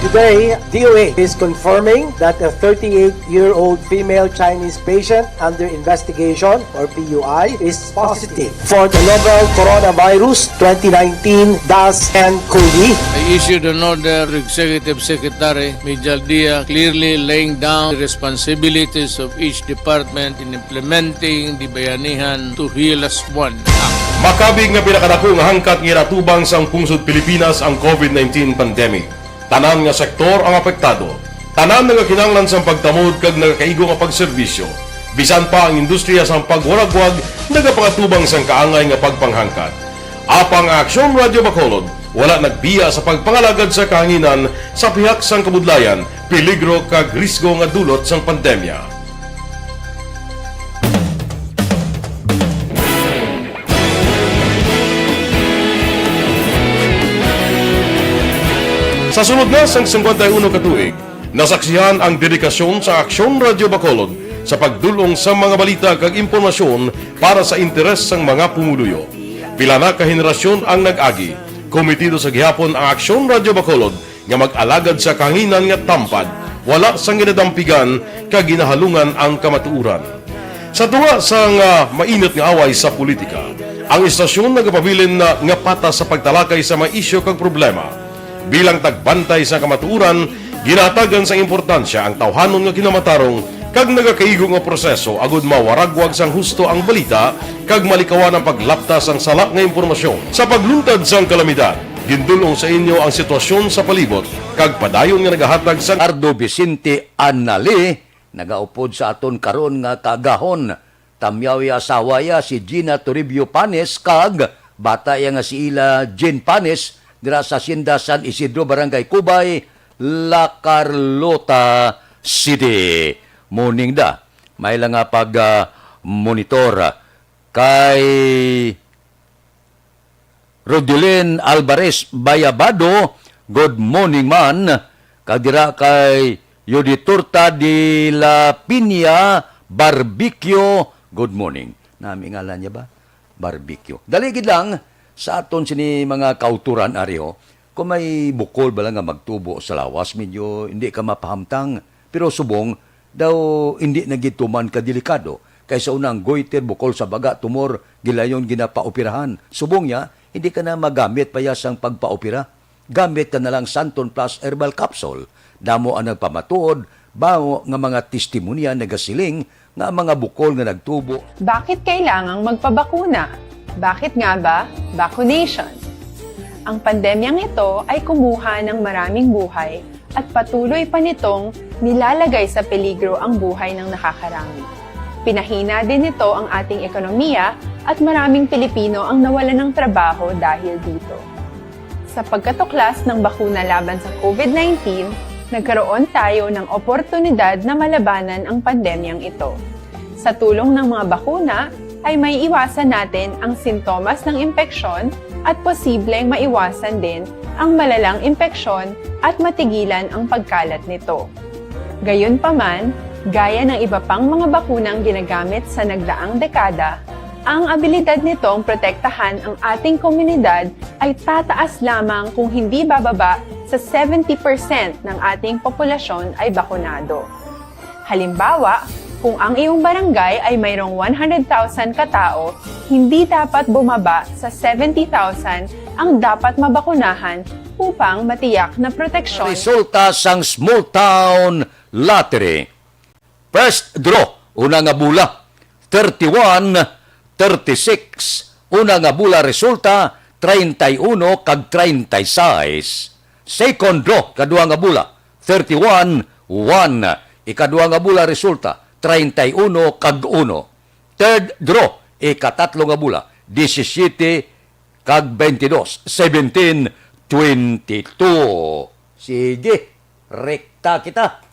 Today, D O H is confirming that a thirty-eight-year-old female Chinese patient under investigation, or P U I, is positive for the novel coronavirus twenty nineteen dash N COVID. I issued an order to Executive Secretary Mijal Dia, clearly laying down the responsibilities of each department in implementing the Bayanihan to Heal Us One Act. Makabig nga pinakadako nga hangkat nga ginatubang sang pungsod Pilipinas ang COVID nineteen pandemic. Tanan nga sektor ang apektado. Tanan nagakinahanglan sang pagtamod kag nagakaigo nga pagserbisyo. Bisan pa ang industriya sang pagwaragwag nagapangatubang sang kaangay nga pagpanghangkat. Apang ang Aksyon Radyo Bacolod wala nagbiya sa pagpangalagad sa kahanginan sa pihak sang kabudlayan, peligro kag risgo nga dulot sang pandemya. Sa sulod na sang singkwenta y uno ka tuig, nasaksihan ang dedikasyon sa Aksyon Radyo Bacolod sa pagdul-ong sa mga balita kag impormasyon para sa interes sang mga pumuluyo. Pila na ka henerasyon ang nag-agi. Komitido sa gihapon ang Aksyon Radyo Bacolod nga mag-alagad sa kahanginan nga tampad, wala sang ginadampigan kag ginahalungan ang kamatuoran. Sa tunga sang, ah, mainit nga away sa politika, ang istasyon nagapabilin na nga patas sa pagtalakay sa mga isyu kag problema. Bilang tagbantay sa kamatuoran, ginahatagan sang importansya ang tawhanon nga kinamatarong kag nagakaigo nga proseso agud mawaragwag sang husto ang balita kag malikawan ang paglapta sang sala nga impormasyon. Sa pagluntad sang kalamidad, gindul-ong sa inyo ang sitwasyon sa palibot kag padayon nga nagahatag sang Ardo Vicente Anali, nagaupod sa aton karon nga kaagahon. Tamyaw iya asawa iya si Gina Toribio Panes kag bata iya nga si Ila Jean Panes dira sa Hacienda San Isidro, Barangay Cubay, La Carlota City. Morning da. May lang nga pag, ah, monitor kay Rodilin Alvarez Bayabado, good morning man. Kag dira kay Yuditurta de la Piña Barbecue, good morning. Nami ngalan niya ba? Barbecue. Dali gid lang sa aton sini mga kauturan, ari, ho. Kung may bukol bala nga magtubo sa lawas, medyo hindi ka mapahamtang. Pero subong, daw hindi na gid tuman ka delikado, kay sa una ang goiter, bukol sa baga, tumor, gilayon ginapaoperahan. Subong niya, hindi ka na magamit pa ya sang pagpaopera. Gamit ka na lang Santon Plus Herbal Capsule. Damo ang nagpamatuod, bawo nga mga testimonya nagasiling nga ang mga bukol nga nagtubo. Bakit kailangang magpabakuna? Bakit nga ba vaccination? Ang pandemyang ito ay kumuha ng maraming buhay at patuloy pa nitong nilalagay sa peligro ang buhay ng nakakarami. Pinahina din nito ang ating ekonomiya at maraming Pilipino ang nawalan ng trabaho dahil dito. Sa pagkatuklas ng bakuna laban sa COVID nineteen, nagkaroon tayo ng oportunidad na malabanan ang pandemyang ito. Sa tulong ng mga bakuna, ay maiiwasan natin ang sintomas ng impeksyon at posibleng maiwasan din ang malalang impeksyon at matigilan ang pagkalat nito. Gayunpaman, gaya ng iba pang mga bakunang ginagamit sa nagdaang dekada, ang abilidad nitong protektahan ang ating komunidad ay tataas lamang kung hindi bababa sa seventy percent ng ating populasyon ay bakunado. Halimbawa, kung ang iyong barangay ay mayroong one hundred thousand katao, hindi dapat bumaba sa seventy thousand ang dapat mabakunahan upang matiyak na proteksyon. Resulta sang Small Town Lottery. First draw, una nga bola, thirty-one, thirty-six. Una nga bola resulta, treinta y uno kag treinta y seis. Second draw, kadua nga bola, thirty-one, one. Ikadua nga bola resulta, treinta y uno kag uno. Third draw, ikatatlo nga bola, disisyete kag twenty-dos, seventeen, twenty-two. Sige, rekta kita.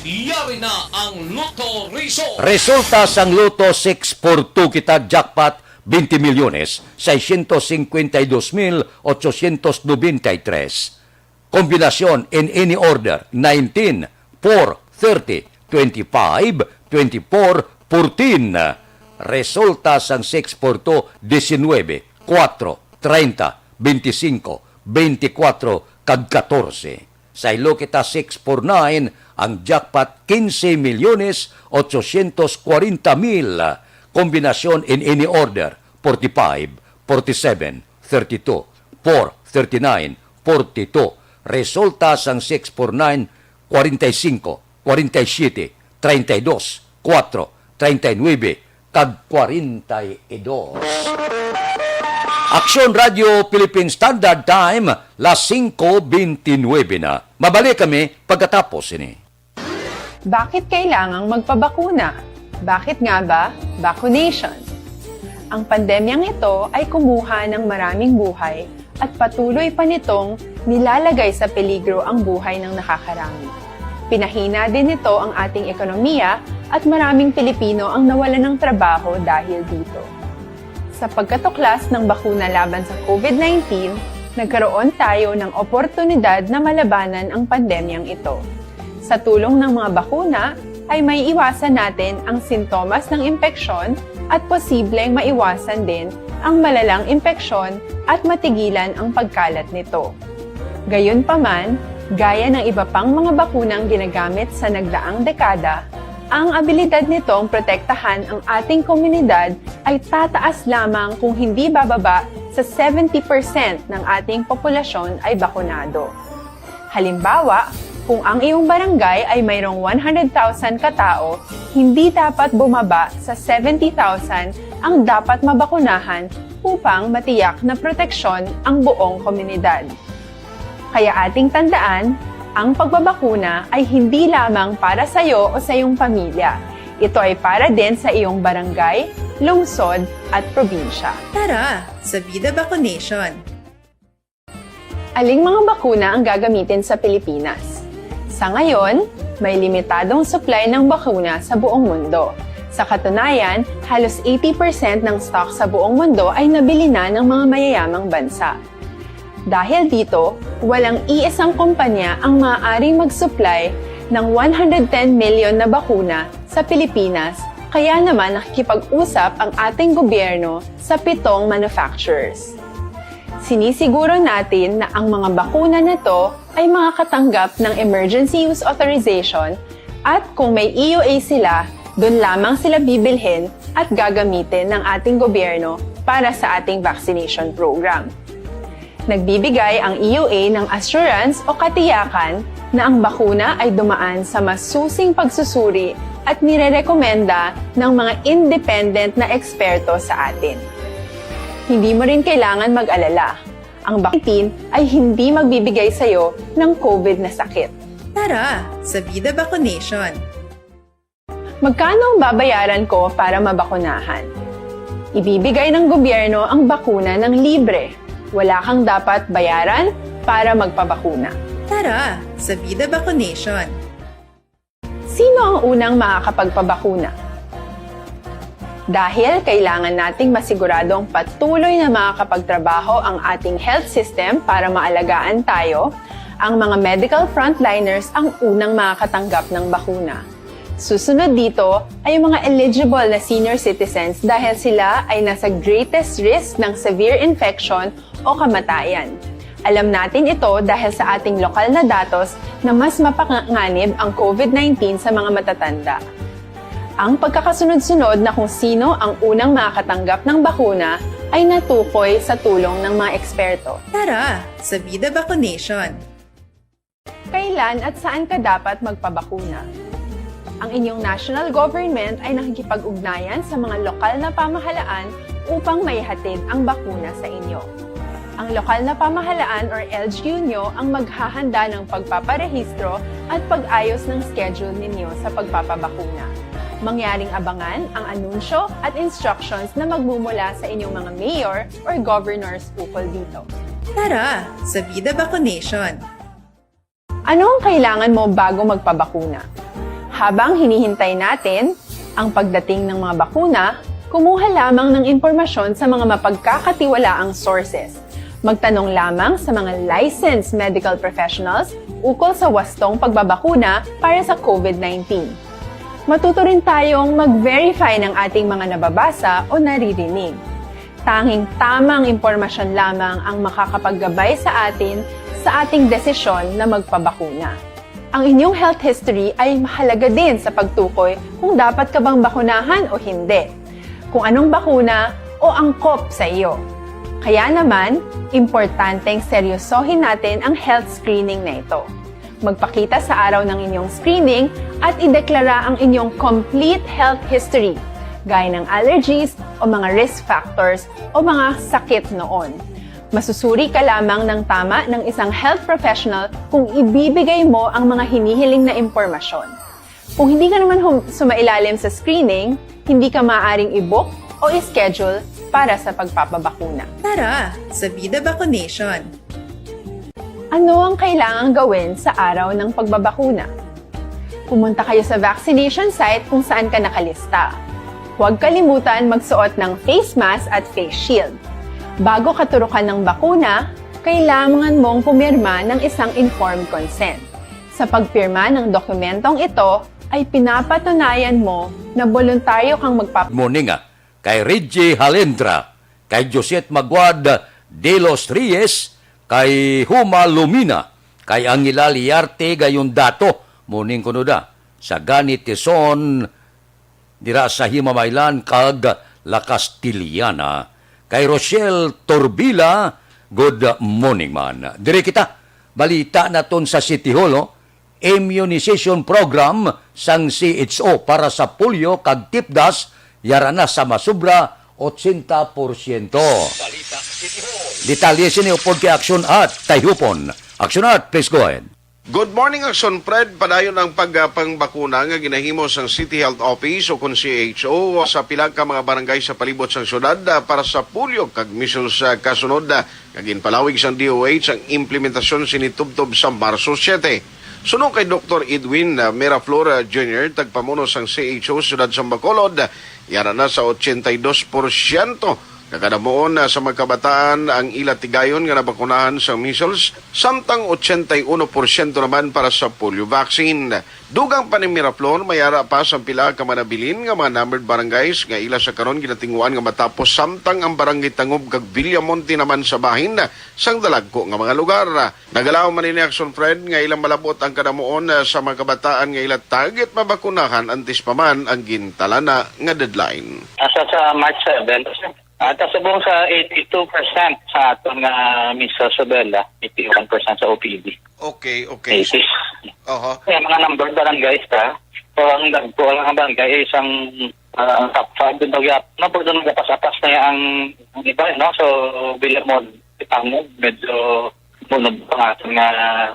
Yari na ang Lotto Result. Resulta sang Lotto six four two kita, jackpot, twenty milyones, seiscientos cincuenta y dos mil ochocientos noventa y tres. Kombinasyon in any order, nineteen, four, thirty, twenty-five, twenty-four, fourteen. Resulta sang six four two, diecinuebe, cuatro, treinta, veinticinco, veinticuatro, kag katorse. Sa Iloketa six four nine, ang jackpot quince milyones ochocientos cuarenta mil. Kombinasyon in any order, forty-five, forty-seven, thirty-two, four, thirty-nine, forty-two. Resulta sang six four nine, forty-five, forty-seven, treinta y dos, cuatro, treinta y nueve, kag kwarenta y dos. Aksyon Radio Philippine Standard Time, las singko beintinuebe na. Mabalik kami pagkatapos sini. Bakit kailangang magpabakuna? Bakit nga ba vaccination? Ang pandemyang ito ay kumuha ng maraming buhay at patuloy pa nitong nilalagay sa peligro ang buhay ng nakakarami. Pinahina din nito ang ating ekonomiya at maraming Pilipino ang nawalan ng trabaho dahil dito. Sa pagkatuklas ng bakuna laban sa COVID nineteen, nagkaroon tayo ng oportunidad na malabanan ang pandemyang ito. Sa tulong ng mga bakuna, ay maiiwasan natin ang sintomas ng impeksyon at posibleng maiwasan din ang malalang impeksyon at matigilan ang pagkalat nito. Gayunpaman, gaya ng iba pang mga bakunang ginagamit sa nagdaang dekada, ang abilidad nitong protektahan ang ating komunidad ay tataas lamang kung hindi bababa sa seventy percent ng ating populasyon ay bakunado. Halimbawa, kung ang iyong barangay ay mayroong one hundred thousand ka tawo, hindi dapat bumaba sa seventy thousand ang dapat mabakunahan upang matiyak na proteksyon ang buong komunidad. Kaya ating tandaan, ang pagbabakuna ay hindi lamang para sa iyo o sa iyong pamilya. Ito ay para din sa iyong barangay, lungsod, at probinsya. Tara, sa Vida Vaccination! Aling mga bakuna ang gagamitin sa Pilipinas? Sa ngayon, may limitadong supply ng bakuna sa buong mundo. Sa katunayan, halos eighty percent ng stock sa buong mundo ay nabili na ng mga mayayamang bansa. Dahil dito, walang iisang kumpanya ang maaaring mag-supply ng one hundred ten million na bakuna sa Pilipinas, kaya naman nakikipag-usap ang ating gobyerno sa pitong manufacturers. Sinisiguro natin na ang mga bakuna na to ay makakatanggap ng emergency use authorization at kung may E U A sila, doon lamang sila bibilhin at gagamitin ng ating gobyerno para sa ating vaccination program. Nagbibigay ang E U A ng assurance o katiyakan na ang bakuna ay dumaan sa masusing pagsusuri at nirerekomenda ng mga independent na eksperto sa atin. Hindi mo rin kailangan mag-alala. Ang bakuna ay hindi magbibigay sa iyo ng COVID na sakit. Tara, sa Vida Vaccination! Magkano ang babayaran ko para mabakunahan? Ibibigay ng gobyerno ang bakuna ng libre. Wala kang dapat bayaran para magpabakuna. Tara, sa Vida Vaccination! Sino ang unang makakapagpabakuna? Dahil kailangan nating masiguradong patuloy na makakapagtrabaho ang ating health system para maalagaan tayo, ang mga medical frontliners ang unang makakatanggap ng bakuna. Susunod dito ay ang mga eligible na senior citizens dahil sila ay nasa greatest risk ng severe infection o kamatayan. Alam natin ito dahil sa ating lokal na datos na mas mapanganib ang COVID nineteen sa mga matatanda. Ang pagkakasunod-sunod na kung sino ang unang makakatanggap ng bakuna ay natukoy sa tulong ng mga eksperto. Tara, sa Vida Vaccination! Kailan at saan ka dapat magpabakuna? Ang inyong national government ay nakikipag-ugnayan sa mga lokal na pamahalaan upang maihatid ang bakuna sa inyo. Ang lokal na pamahalaan or L G U nyo ang maghahanda ng pagpaparehistro at pag-ayos ng schedule ninyo sa pagpapabakuna. Mangyaring abangan ang anunsyo at instructions na magmumula sa inyong mga mayor or governors ukol dito. Tara, sa Vida Vaccination! Ano ang kailangan mo bago magpabakuna? Habang hinihintay natin ang pagdating ng mga bakuna, kumuha lamang ng impormasyon sa mga mapagkakatiwalaang sources. Magtanong lamang sa mga licensed medical professionals ukol sa wastong pagbabakuna para sa COVID nineteen. Matuto rin tayong mag-verify ng ating mga nababasa o naririnig. Tanging tamang impormasyon lamang ang makakapaggabay sa atin sa ating desisyon na magpabakuna. Ang inyong health history ay mahalaga din sa pagtukoy kung dapat ka bang bakunahan o hindi, kung anong bakuna o angkop sa iyo. Kaya naman, importanteng seryosohin natin ang health screening na ito. Magpakita sa araw ng inyong screening at ideklara ang inyong complete health history, gaya ng allergies o mga risk factors o mga sakit noon. Masusuri ka lamang ng tama ng isang health professional kung ibibigay mo ang mga hinihiling na impormasyon. Kung hindi ka naman hum- sumailalim sa screening, hindi ka maaaring i-book o i-schedule para sa pagpapabakuna. Tara sa Vida Vaccination! Ano ang kailangang gawin sa araw ng pagbabakuna? Pumunta kayo sa vaccination site kung saan ka nakalista. Huwag kalimutan magsuot ng face mask at face shield. Bago ka turukan ng bakuna, kailangan mong pumirma ng isang informed consent. Sa pagpirma ng dokumentong ito, ay pinapatunayan mo na boluntaryo kang magpap- Morning, ah, kay Reggie Halendra, kay Josette Maguad de los Reyes, kay Huma Lumina, kay Angela Liarte gayon dato, morning kuno da, sa Gani Tison, dira sa Himamaylan kag La Castellana. Kay Rochelle Torbila, good morning man. Diri kita, balita naton sa City Hall, oh. Immunization program sang C H O para sa polio kag tipdas, yara na sa masubra ochenta porsyento. Detalye sini upod kay Aksyon at Tayhupon. Aksyon at, please go ahead. Good morning, Aksyon Fred. Padayon ang pagpangbakuna nga ginahimo sang City Health Office o kon C H O sa pila ka mga barangay sa palibot sang syudad, ah, para sa polio kag measles, ah, kasunod, ah, nga ginpalawig sang D O H ang implementasyon sini tubtob sa Marso siete. Suno kay Doktor Edwin, ah, Miraflor, ah, Junior, tagpamuno sang C H O sa syudad sang Bacolod, yara na sa ochenta y dos porsyento nga kadamuon, ah, sa mga kabataan ang ila tigayon nga nabakunahan sa measles, samtang ochenta y uno porsyento naman para sa polio vaccine. Dugang pa ni Miraflor, may ara pa sang pila ka manabilin nga mga numbered barangays nga ila sa karon ginatinguan nga matapos, samtang ang Barangay Tangub kag Villamonte naman sa bahin sang dalagko nga mga lugar. Nagalaom man ini, Aksyon Fred, nga ilang malabot ang kadamuon, ah, sa mga kabataan nga ila target mabakunahan antes pa man ang gintalana nga deadline. Asa sa March seven, ata subong sa eighty-two percent sa aton nga measles, rubella, eighty-one percent sa O P D. Okay, okay. Eighty. Oho. Kaya mga number barangays ta. So, ang nagkuha lang ang barangay ay isang, ah, ang top five din daw yata. No, pero doon nagapas-apas na ang, ang iba, no? So, Villamor, Itangog, medyo bunod pa nga aton nga,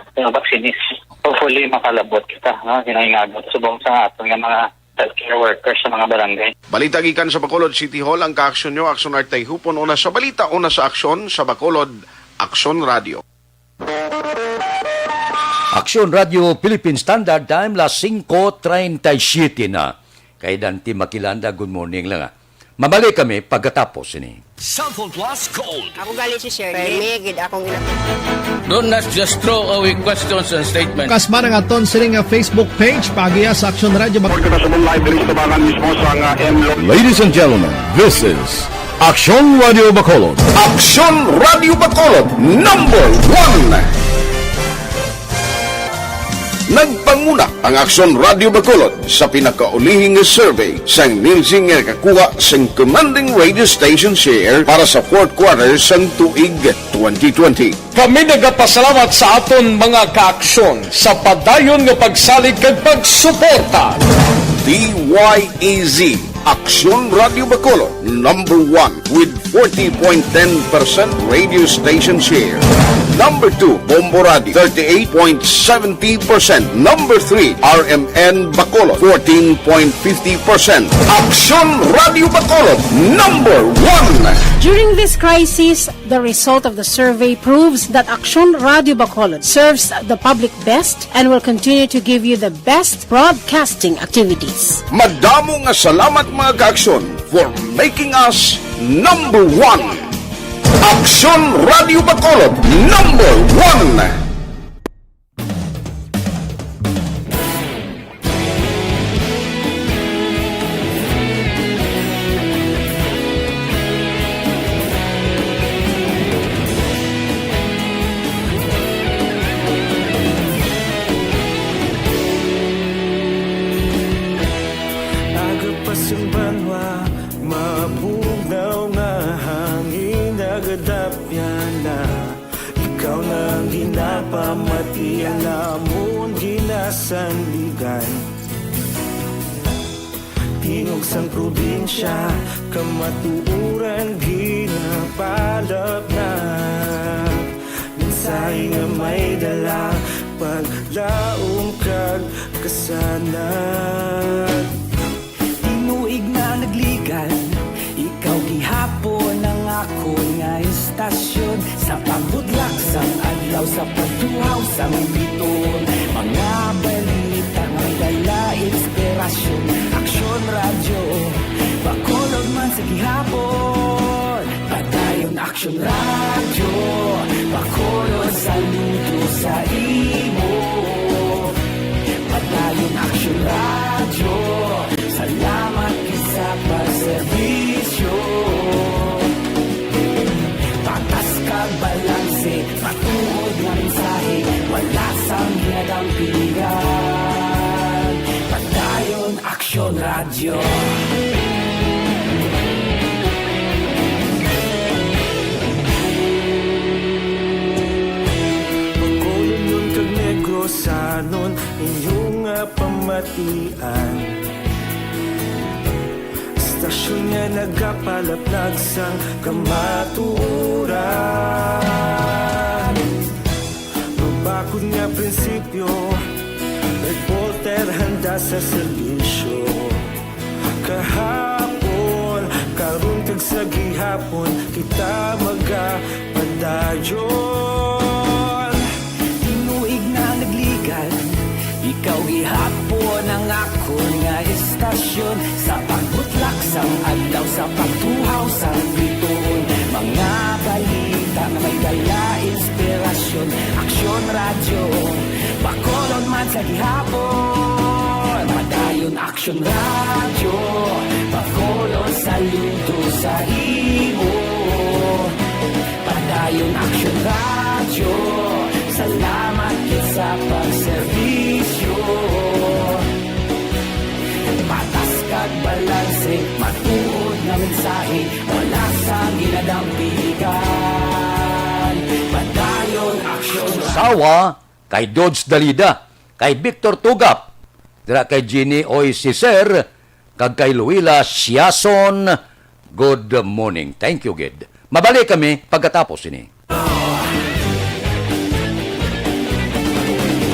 nga vaccines. Hopefully, makalabot kita, no? Hinahingado. Subong sa aton nga mga healthcare workers sa mga barangay. Balita gikan sa Bacolod City Hall, ang kaaksyon nyo, Aksyon Art Tayhupon, una sa balita, una sa aksyon, sa Bacolod, Aksyon Radio. Aksyon Radio Philippine Standard Time, las singko treinta y siete na. Kay Dante Makilanda, good morning lang, ah. Mabalik kami pagkatapos ini. Cellphone Plus Gold. Ako gali si Shirley. Permi gid akong ina- Don't not just throw away questions and statements. Kasmara nga aton sini nga Facebook page, paagiya sa Aksyon Radio Bak- Kita sa live diri sa tabangan mismo sa nga M Lo- Ladies and gentlemen, this is Aksyon Radio Bacolod. Aksyon Radio Bacolod, number one. Nagpanguna ang Aksyon Radio Bacolod sa pinakaulihi nga survey sang Nielsen nga nakakuha sang commanding radio station share para sa fourth quarter sang tuig twenty twenty. Kami nagapasalamat sa aton mga kaaksyon sa padayon nga pagsalig kag pagsuporta. D Y E Z, Aksyon Radio Bacolod, number one with forty point ten percent radio station share. Number two, Bombo Radio, thirty-eight point seventy percent. Number three, R M N Bacolod, fourteen point fifty percent. Aksyon Radio Bacolod, number one. During this crisis, the result of the survey proves that Aksyon Radio Bacolod serves the public best and will continue to give you the best broadcasting activities. Madamo nga salamat, mga kaaksyon, for making us number one. Aksyon Radio Bacolod, number one. Sang banwa, mabugnaw nga hangin nagadapyan na. Ikaw na ang ginapamati, ang amon ginasandigan. Tingog sang probinsya, kamatuoran ginapalapnag. Mensahe nga may dala, paglaom kag kasanag. Tinuig na nagligan, ikaw gihapon ang akon nga istasyon. Sa pagbudlak sang adlaw, sa pagtuhaw sang bituon, mga balita nga may dala inspirasyon. Aksyon Radyo, Bacolod man sa gihapon. Padayon Aksyon Radyo, Bacolod, saludo sa imo. Padayon Aksyon Radyo, salamat gid sa pagserbisyo. Patas kag balanse, matuod nga mensahe, wala sang ginadampigan. Padayon Aksyon Radyo. Bacolodnon kag Negrosanon, inyo nga pamatian. Istasyon nga nagapalaplag sang kamatuoran. Mabakod nga prinsipyo, reporter handa sa serbisyo. Kahapon, karon kag sa gihapon, kita magapadayon. Tinuig na nagligan, ikaw gihapon ang akon nga istasyon. Sa pagbutlak sang adlaw, sa pagtuhaw sang bituon, mga balita nga may dala inspirasyon. Aksyon Radyo, Bacolod man sa gihapon. Padayon Aksyon Radyo, Bacolod, saludo sa imo. Padayon Aksyon Radyo, salamat gid sa pagserbisyo. Patas kag balanse, matuod nga mensahe, wala sang ginadampigan. Padayon Aksyon Radyo. Sawa kay Dodge Dalida, kay Victor Tugap, dira kay Jeannie Oy Siser, kag kay Luila Siason. Good morning. Thank you, gid. Mabalik kami pagkatapos ini.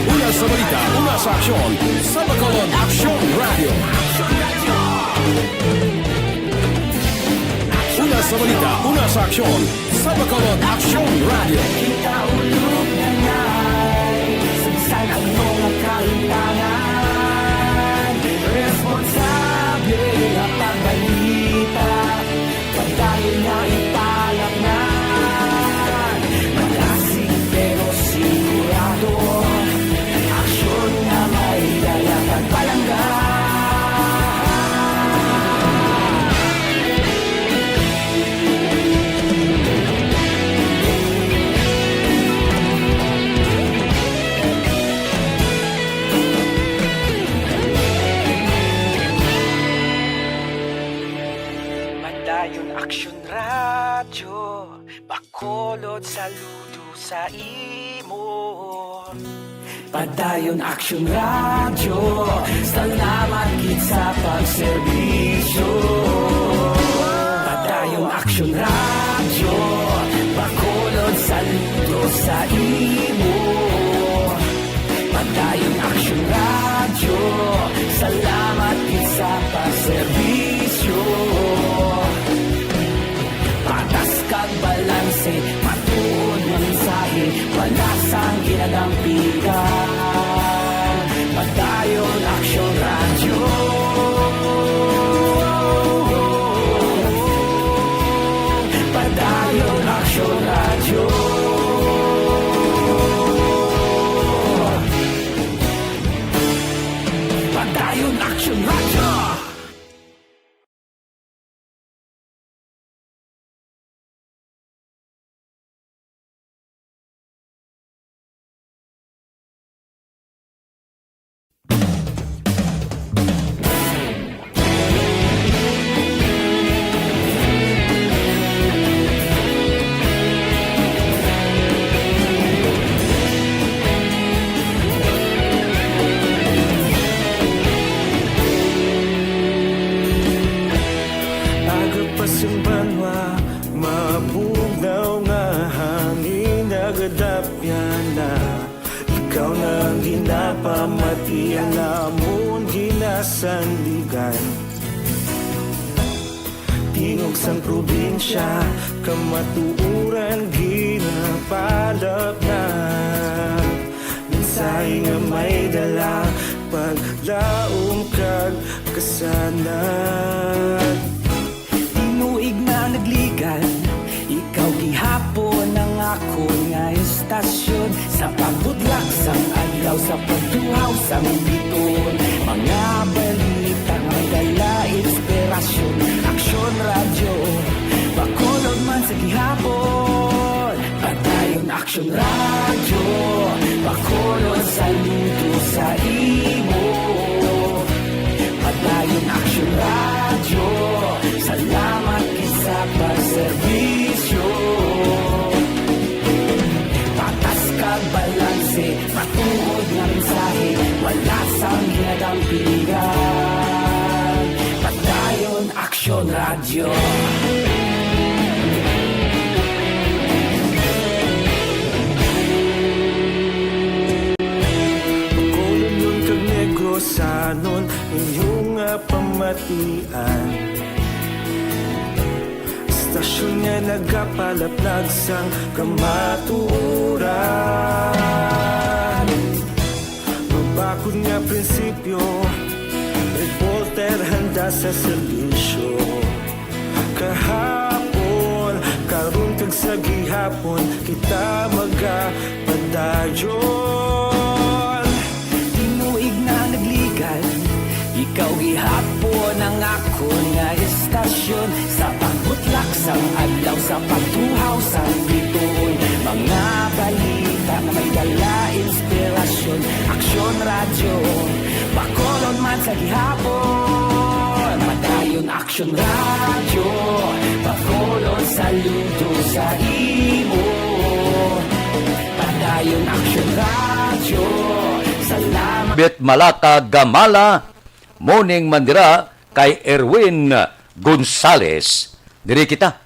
Una sa balita, una sa aksyon, sa Bacolod Aksyon Radio. Una sa balita, una sa aksyon, sa Bacolod Aksyon Radio. Kita ulog na ngay, sansan ang mga kahitangan. Responsable nga pagbalita, padayon nga ipalapnan. Malasig pero sigurado, aksyon nga may dala kag palangga. Padayon Aksyon Radyo, Bacolod, saludo sa imo. Padayon Aksyon Radyo, salamat gid sa pagserbisyo. Padayon Aksyon Radyo, Bacolod, saludo sa imo. Padayon Aksyon Radyo, salamat gid sa pagserbisyo. Patas kag balanse, matuod nga mensahe, wala sang ginadampigan. Padayon Aksyon Radyo. Lamon ginasandigan, tingog sang probinsya, kamatuoran ginapalapnag. Mensahe nga may dala, paglaom kag kasanag. Tinuig na nagligan, ikaw gihapon ang akon nga estasyon. Sa pagbutlak sang adlaw, sa pagtuhaw sang bituon, mga balita may dala inspirasyon. Aksyon Radyo, Bacolod man sa gihapon. Padayon Aksyon Radyo, Bacolod saludo sa imo. Padayon Aksyon Radyo, salamat gid sa pagserbisyo. Patas kag balanse, matuod nga mensahe, wala sang ginadampingan. Padayon Aksyon Radyo. Bacolodnon kag Negrosanon, inyo nga pamatian. Estasyon nga nagapalaplag sang kamatuoran. Mabakod nga prinsipyo, reporter handa sa serbisyo. Kahapon, karon kag sa gihapon, kita magapadayon. Tinuig na nagligan, ikaw gihapon ang akon nga estasyon. Sa pagbutlak sang adlaw, sa pagtuhaw sang bituon, mga balita nga may dala inspirasyon. Aksyon Radyo, Bacolod man sa gihapon. Padayon Aksyon Radyo, Bacolod saludo sa imo. Padayon Aksyon Radyo, salamat. Bit Malaka Gamala, morning man dira kay Erwin Gonzales. Diri kita.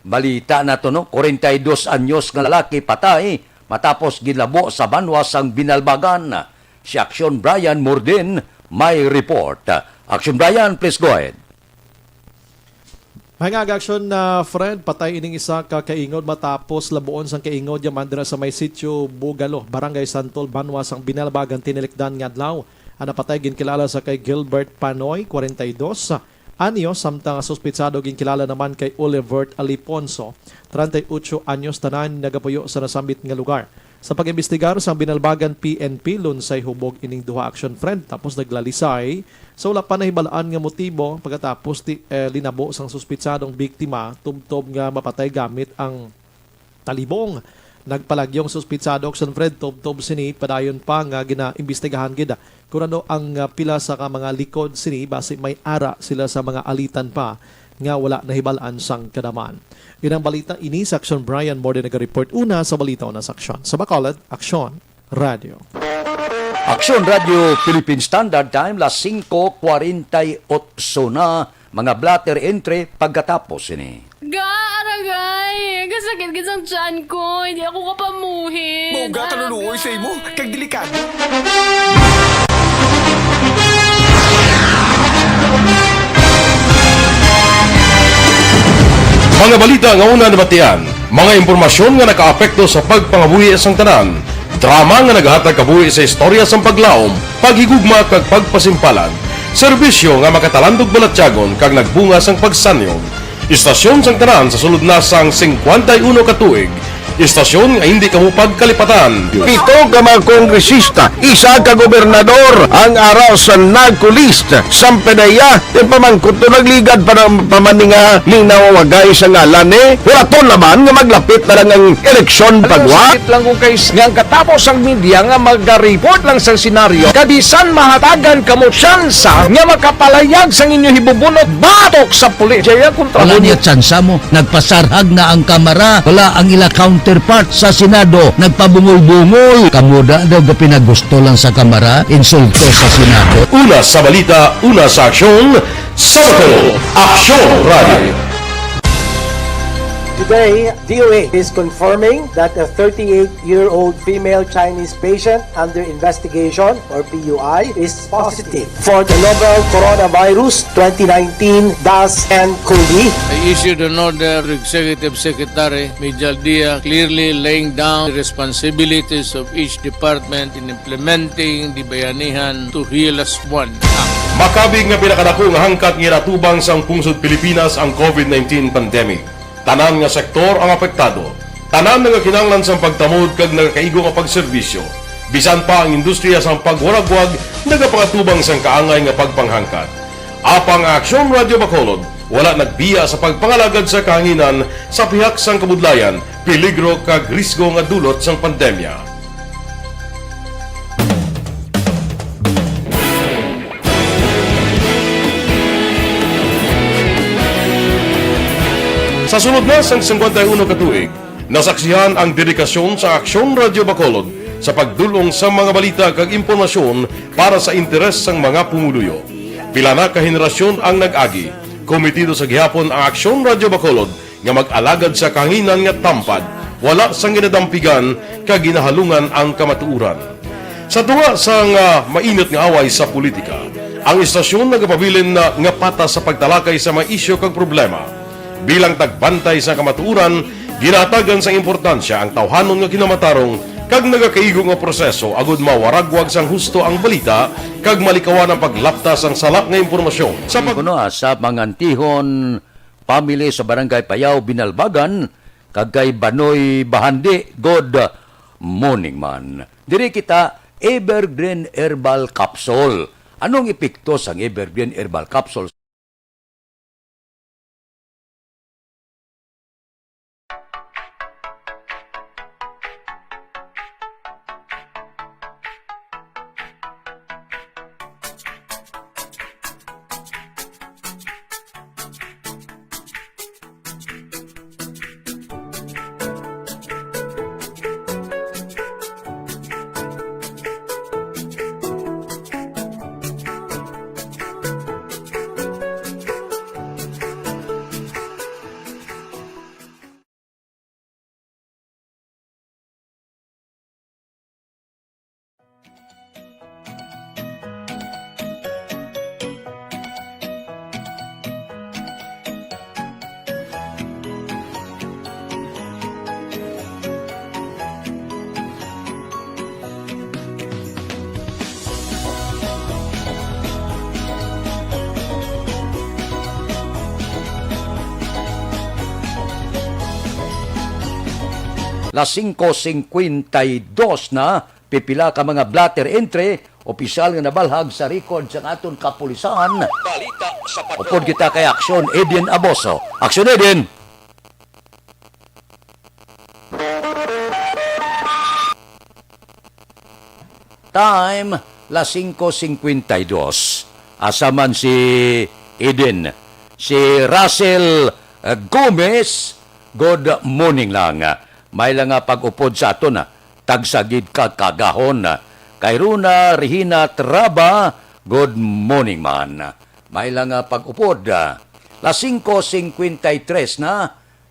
Balita nato, no? Kwarenta y dos anyos nga lalaki patay matapos ginlabo sa banwa sang Binalbagan. Si Aksyon Brian Mordin may report. Aksyon Brian, please go ahead. Mga aga-aksyon, na Fred, patay ining isa ka kaingod matapos labuon sang kaingod ya man dira sa may sitio Bugalo, Barangay Santol, banwa sang Binalbagan, tinilikdan nga adlaw. Ang napatay ginkilala sa kay Gilbert Panoy, kwarenta y dos anyos, samtang ang suspitsado ginkilala naman kay Olivert Aliponso, treinta y ocho anyos, tanan nagapuyo sa nasambit nga lugar. Sa pag-imbestigar sang Binalbagan P N P, lunsay hubog ining duha, Aksyon Fred, tapos naglalisay sa wala pa nahibal-an nga motibo pagkatapos ti, eh, linabo sang suspitsadong biktima tubtob nga mapatay gamit ang talibong. Nagpalagyong suspitsado, Aksyon Fred, tubtob sini padayon pa nga ginaimbestigahan gid. Kurado ang, ah, pila sa ka mga likod sini, basi may ara sila sa mga alitan pa nga wala nahibal-an sang kadam-an. Inang balita ini sa Aksyon Brian Morde naga-report. Una sa balita, una sa aksyon. Sa Bacolod, Aksyon Radyo. Aksyon Radyo Philippine Standard Time, las singko kwarenta y otso na, mga blotter entry pagkatapos sini. Ga, aragay! Kasakit gid sang tiyan ko. Hindi ako kapamuhin. Mao ga, kaluluoy sa imo, kag delikado. Mga balita nga una nabatian, mga impormasyon nga nakaapekto sa pagpangabuhi sang tanan, drama nga nagahatag kabuhi sa istorya sang paglaom, paghigugma kag pagpasimpalan, serbisyo nga makatalandog balatyagon kag nagbunga sang pagsanyog. Istasyon sang tanan sa sulod na sang singkwenta y uno ka tuig. Istasyon nga hindi kamo pagkalipatan. Pito ka mga kongresista, isa ka gobernador ang ara sa NAGCO list. Sang PDEA, yung pamangkot to, nagligad pa ng pamaninga, linaw wagay sa ngalan, eh. Wala to naman nga maglapit na lang ang eleksyon, pagwa. Sakit lang kung kay nga ang katapos ang media nga mag-report lang sa senaryo, kabisan mahatagan kamo tsansa nga makapalayag sang inyo hibubunot batok sa pulis. Jaya kontra Wala mo. Niya tsansa mo. Nagpasarhag na ang Kamara. Wala ang ila counterpart sa Senado. Nagpabungol-bungol. Kamo da daw gapinagusto lang sa Kamara. Insulto sa Senado. Una sa balita, una sa aksyon, sa Bacolod, Aksyon Radio. Today, D O H is confirming that a thirty-eight-year-old female Chinese patient under investigation, or P U I, is positive for the novel coronavirus twenty nineteen DAS nine COVID. I issued an order to Executive Secretary Mijal Dia, clearly laying down the responsibilities of each department in implementing the Bayanihan to Heal As One Act. Makabig nga pinakadako nga hangkat nga ginatubang sang pungsod Pilipinas ang COVID nineteen pandemic. Tanan nga sektor ang apektado. Tanan nagakinahanglan sang pagtamod kag nagakaigo nga pagserbisyo. Bisan pa ang industriya sang pagwaragwag nagapangatubang sang kaangay nga pagpanghangkat. Apang ang Aksyon Radyo Bacolod wala nagbiya sa pagpangalagad sa kahanginan sa pihak sang kabudlayan, peligro kag risgo nga dulot sang pandemya. Sa sulod na sang singkwenta y uno ka tuig, nasaksihan ang dedikasyon sa Aksyon Radyo Bacolod sa pagdul-ong sa mga balita kag impormasyon para sa interes sang mga pumuluyo. Pila na ka henerasyon ang nag-agi. Komitido sa gihapon ang Aksyon Radyo Bacolod nga mag-alagad sa kahanginan nga tampad, wala sang ginadampigan kag ginahalungan ang kamatuoran. Sa tunga sang, ah, mainit nga away sa politika, ang istasyon nagapabilin na nga patas sa pagtalakay sa mga isyu kag problema. Bilang tagbantay sa kamatuoran, ginahatagan sang importansya ang tawhanon nga kinamatarong kag nagakaigo nga proseso agud mawaragwag sang husto ang balita kag malikawan ang paglapta sang sala nga impormasyon. Sa pag- Kuno, ah, sa Mangantihon family sa Barangay Payaw, Binalbagan, kag kay Banoy Bahandi, good morning man. Diri kita, Evergreen Herbal Capsule. Anong epekto sang Evergreen Herbal Capsule? Las singko singkwenta y dos na, pipila ka mga blotter entry, opisyal nga nabalhag sa record sang aton kapulisan. Balita sa Patrol. Upod kita kay Aksyon Eden Aboso. Aksyon Eden! Time, las singko singkwenta y dos. Asa man si Eden? Si Russell, eh, Gomez, good morning lang. May lang nga pag-upod sa aton, ah. Tagsa gid ka kaagahon. Kay Runa Regina Traba, good morning man. May lang nga pag-upod, ah. Las singko singkwenta y tres na,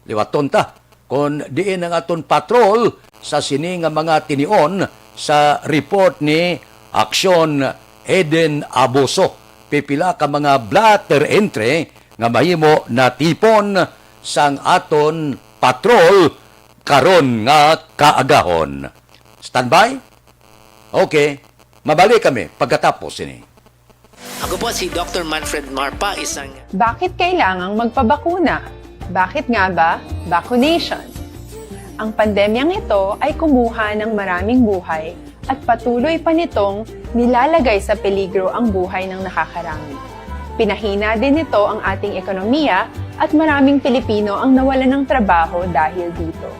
liwaton ta kon diin ang aton patrol sa sini nga mga tinion sa report ni Aksyon Eden Abuso. Pipila ka mga blotter entry nga mahimo natipon sang aton patrol karon nga kaagahon. Standby? Okay. Mabalik kami pagkatapos sini. Ako po si Doctor Manfred Marpa, isang Bakit kailangang magpabakuna? Bakit nga ba vaccination? Ang pandemyang ito ay kumuha ng maraming buhay at patuloy pa nitong nilalagay sa peligro ang buhay ng nakakarami. Pinahina din nito ang ating ekonomiya at maraming Pilipino ang nawalan ng trabaho dahil dito.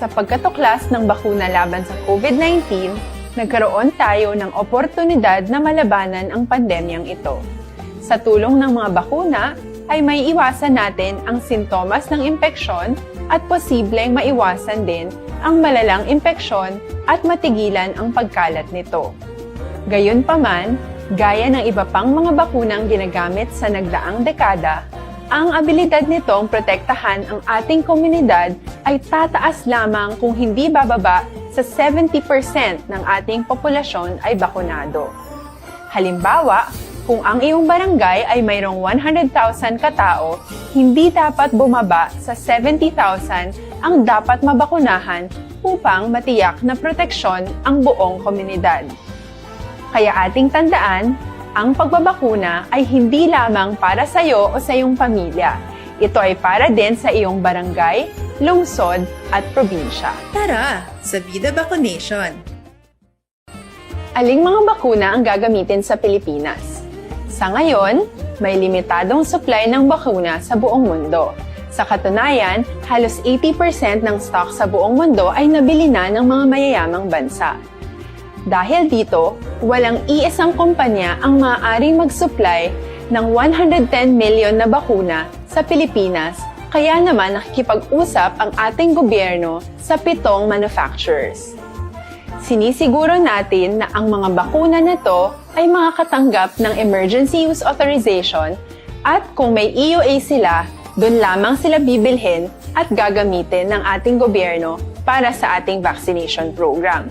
Sa pagkatuklas ng bakuna laban sa COVID nineteen, nagkaroon tayo ng oportunidad na malabanan ang pandemyang ito. Sa tulong ng mga bakuna, ay maiiwasan natin ang sintomas ng impeksyon at posibleng maiwasan din ang malalang impeksyon at matigilan ang pagkalat nito. Gayunpaman, gaya ng iba pang mga bakunang ginagamit sa nagdaang dekada, Ang abilidad nitong protektahan ang ating komunidad ay tataas lamang kung hindi bababa sa seventy percent ng ating populasyon ay bakunado. Halimbawa, kung ang iyong barangay ay mayroong one hundred thousand katao, hindi dapat bumaba sa seventy thousand ang dapat mabakunahan upang matiyak na proteksyon ang buong komunidad. Kaya ating tandaan, ang pagbabakuna ay hindi lamang para sa iyo o sa iyong pamilya. Ito ay para din sa iyong barangay, lungsod, at probinsya. Tara, sa Vida Vaccination! Aling mga bakuna ang gagamitin sa Pilipinas? Sa ngayon, may limitadong supply ng bakuna sa buong mundo. Sa katunayan, halos eighty percent ng stock sa buong mundo ay nabili na ng mga mayayamang bansa. Dahil dito, walang iisang kumpanya ang maaaring mag-supply ng one hundred ten million na bakuna sa Pilipinas, kaya naman nakikipag-usap ang ating gobyerno sa pitong manufacturers. Sinisiguro natin na ang mga bakuna na to ay makakatanggap ng emergency use authorization, at kung may E U A sila, doon lamang sila bibilhin at gagamitin ng ating gobyerno para sa ating vaccination program.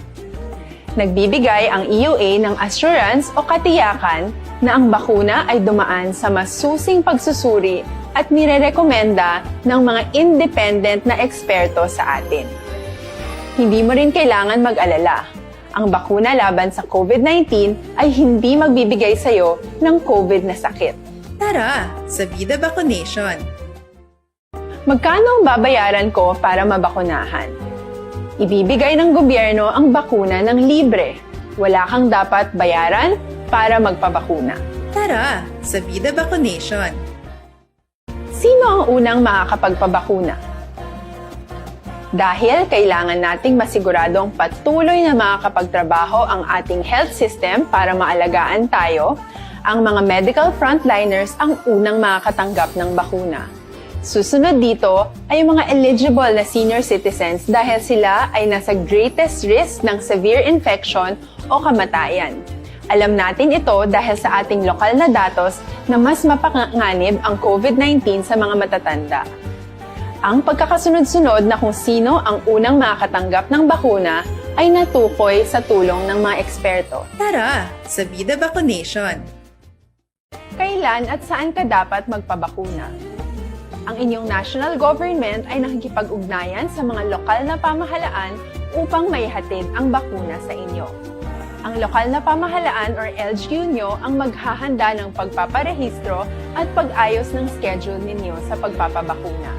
Nagbibigay ang E U A ng assurance o katiyakan na ang bakuna ay dumaan sa masusing pagsusuri at nirerekomenda ng mga independent na eksperto sa atin. Hindi mo rin kailangan mag-alala. Ang bakuna laban sa COVID nineteen ay hindi magbibigay sa iyo ng COVID na sakit. Tara, sa Vida Vaccination! Magkano ang babayaran ko para mabakunahan? Ibibigay ng gobyerno ang bakuna ng libre. Wala kang dapat bayaran para magpabakuna. Tara, sa Vida Vaccination! Sino ang unang makakapagpabakuna? Dahil kailangan nating masiguradong patuloy na makakapagtrabaho ang ating health system para maalagaan tayo, ang mga medical frontliners ang unang makakatanggap ng bakuna. Susunod dito ay ang mga eligible na senior citizens dahil sila ay nasa greatest risk ng severe infection o kamatayan. Alam natin ito dahil sa ating lokal na datos na mas mapanganib ang COVID nineteen sa mga matatanda. Ang pagkakasunod-sunod na kung sino ang unang makakatanggap ng bakuna ay natukoy sa tulong ng mga eksperto. Tara, sa Vida Vaccination! Kailan at saan ka dapat magpabakuna? Ang inyong national government ay nakikipag-ugnayan sa mga lokal na pamahalaan upang maihatid ang bakuna sa inyo. Ang lokal na pamahalaan or L G U nyo ang maghahanda ng pagpaparehistro at pag-ayos ng schedule ninyo sa pagpapabakuna.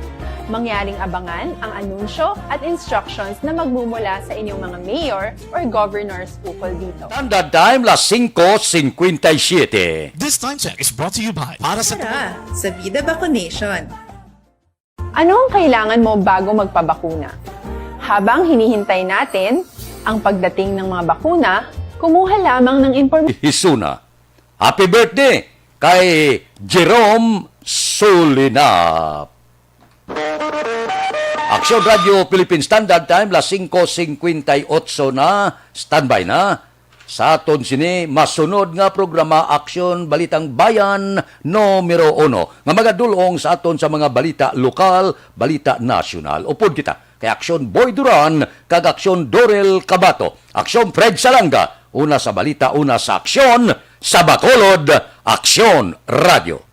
Mangyaring abangan ang anunsyo at instructions na magmumula sa inyong mga mayor or governors ukol dito. Standard Time, las singko singkwenta y siyete. This time check is brought to you by Para sa Tara, sa Vida Vaccination! Ano ang kailangan mo bago magpabakuna? Habang hinihintay natin ang pagdating ng mga bakuna, kumuha lamang ng imporm- Hisuna. Happy birthday kay Jerome Sulinap. Aksyon Radio Philippine Standard Time, las singko singkwenta y otso na. Standby na. Sa aton sini masunod nga programa, Aksyon Balitang Bayan numero uno, nga magadul-ong sa aton sa mga balita lokal, balita nasyonal. Upod kita kay Aksyon Boy Duran kag Aksyon Dorel Cabato. Aksyon Fred Salanga, una sa balita, una sa aksyon, sa Bacolod, Aksyon Radio.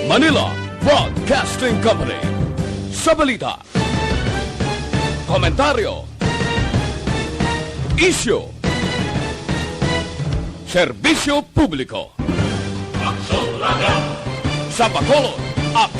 Manila Broadcasting Company. Sa balita, komentaryo, isyu, serbisyo publiko. Aksyon Radio. Sa Bacolod, Aksyon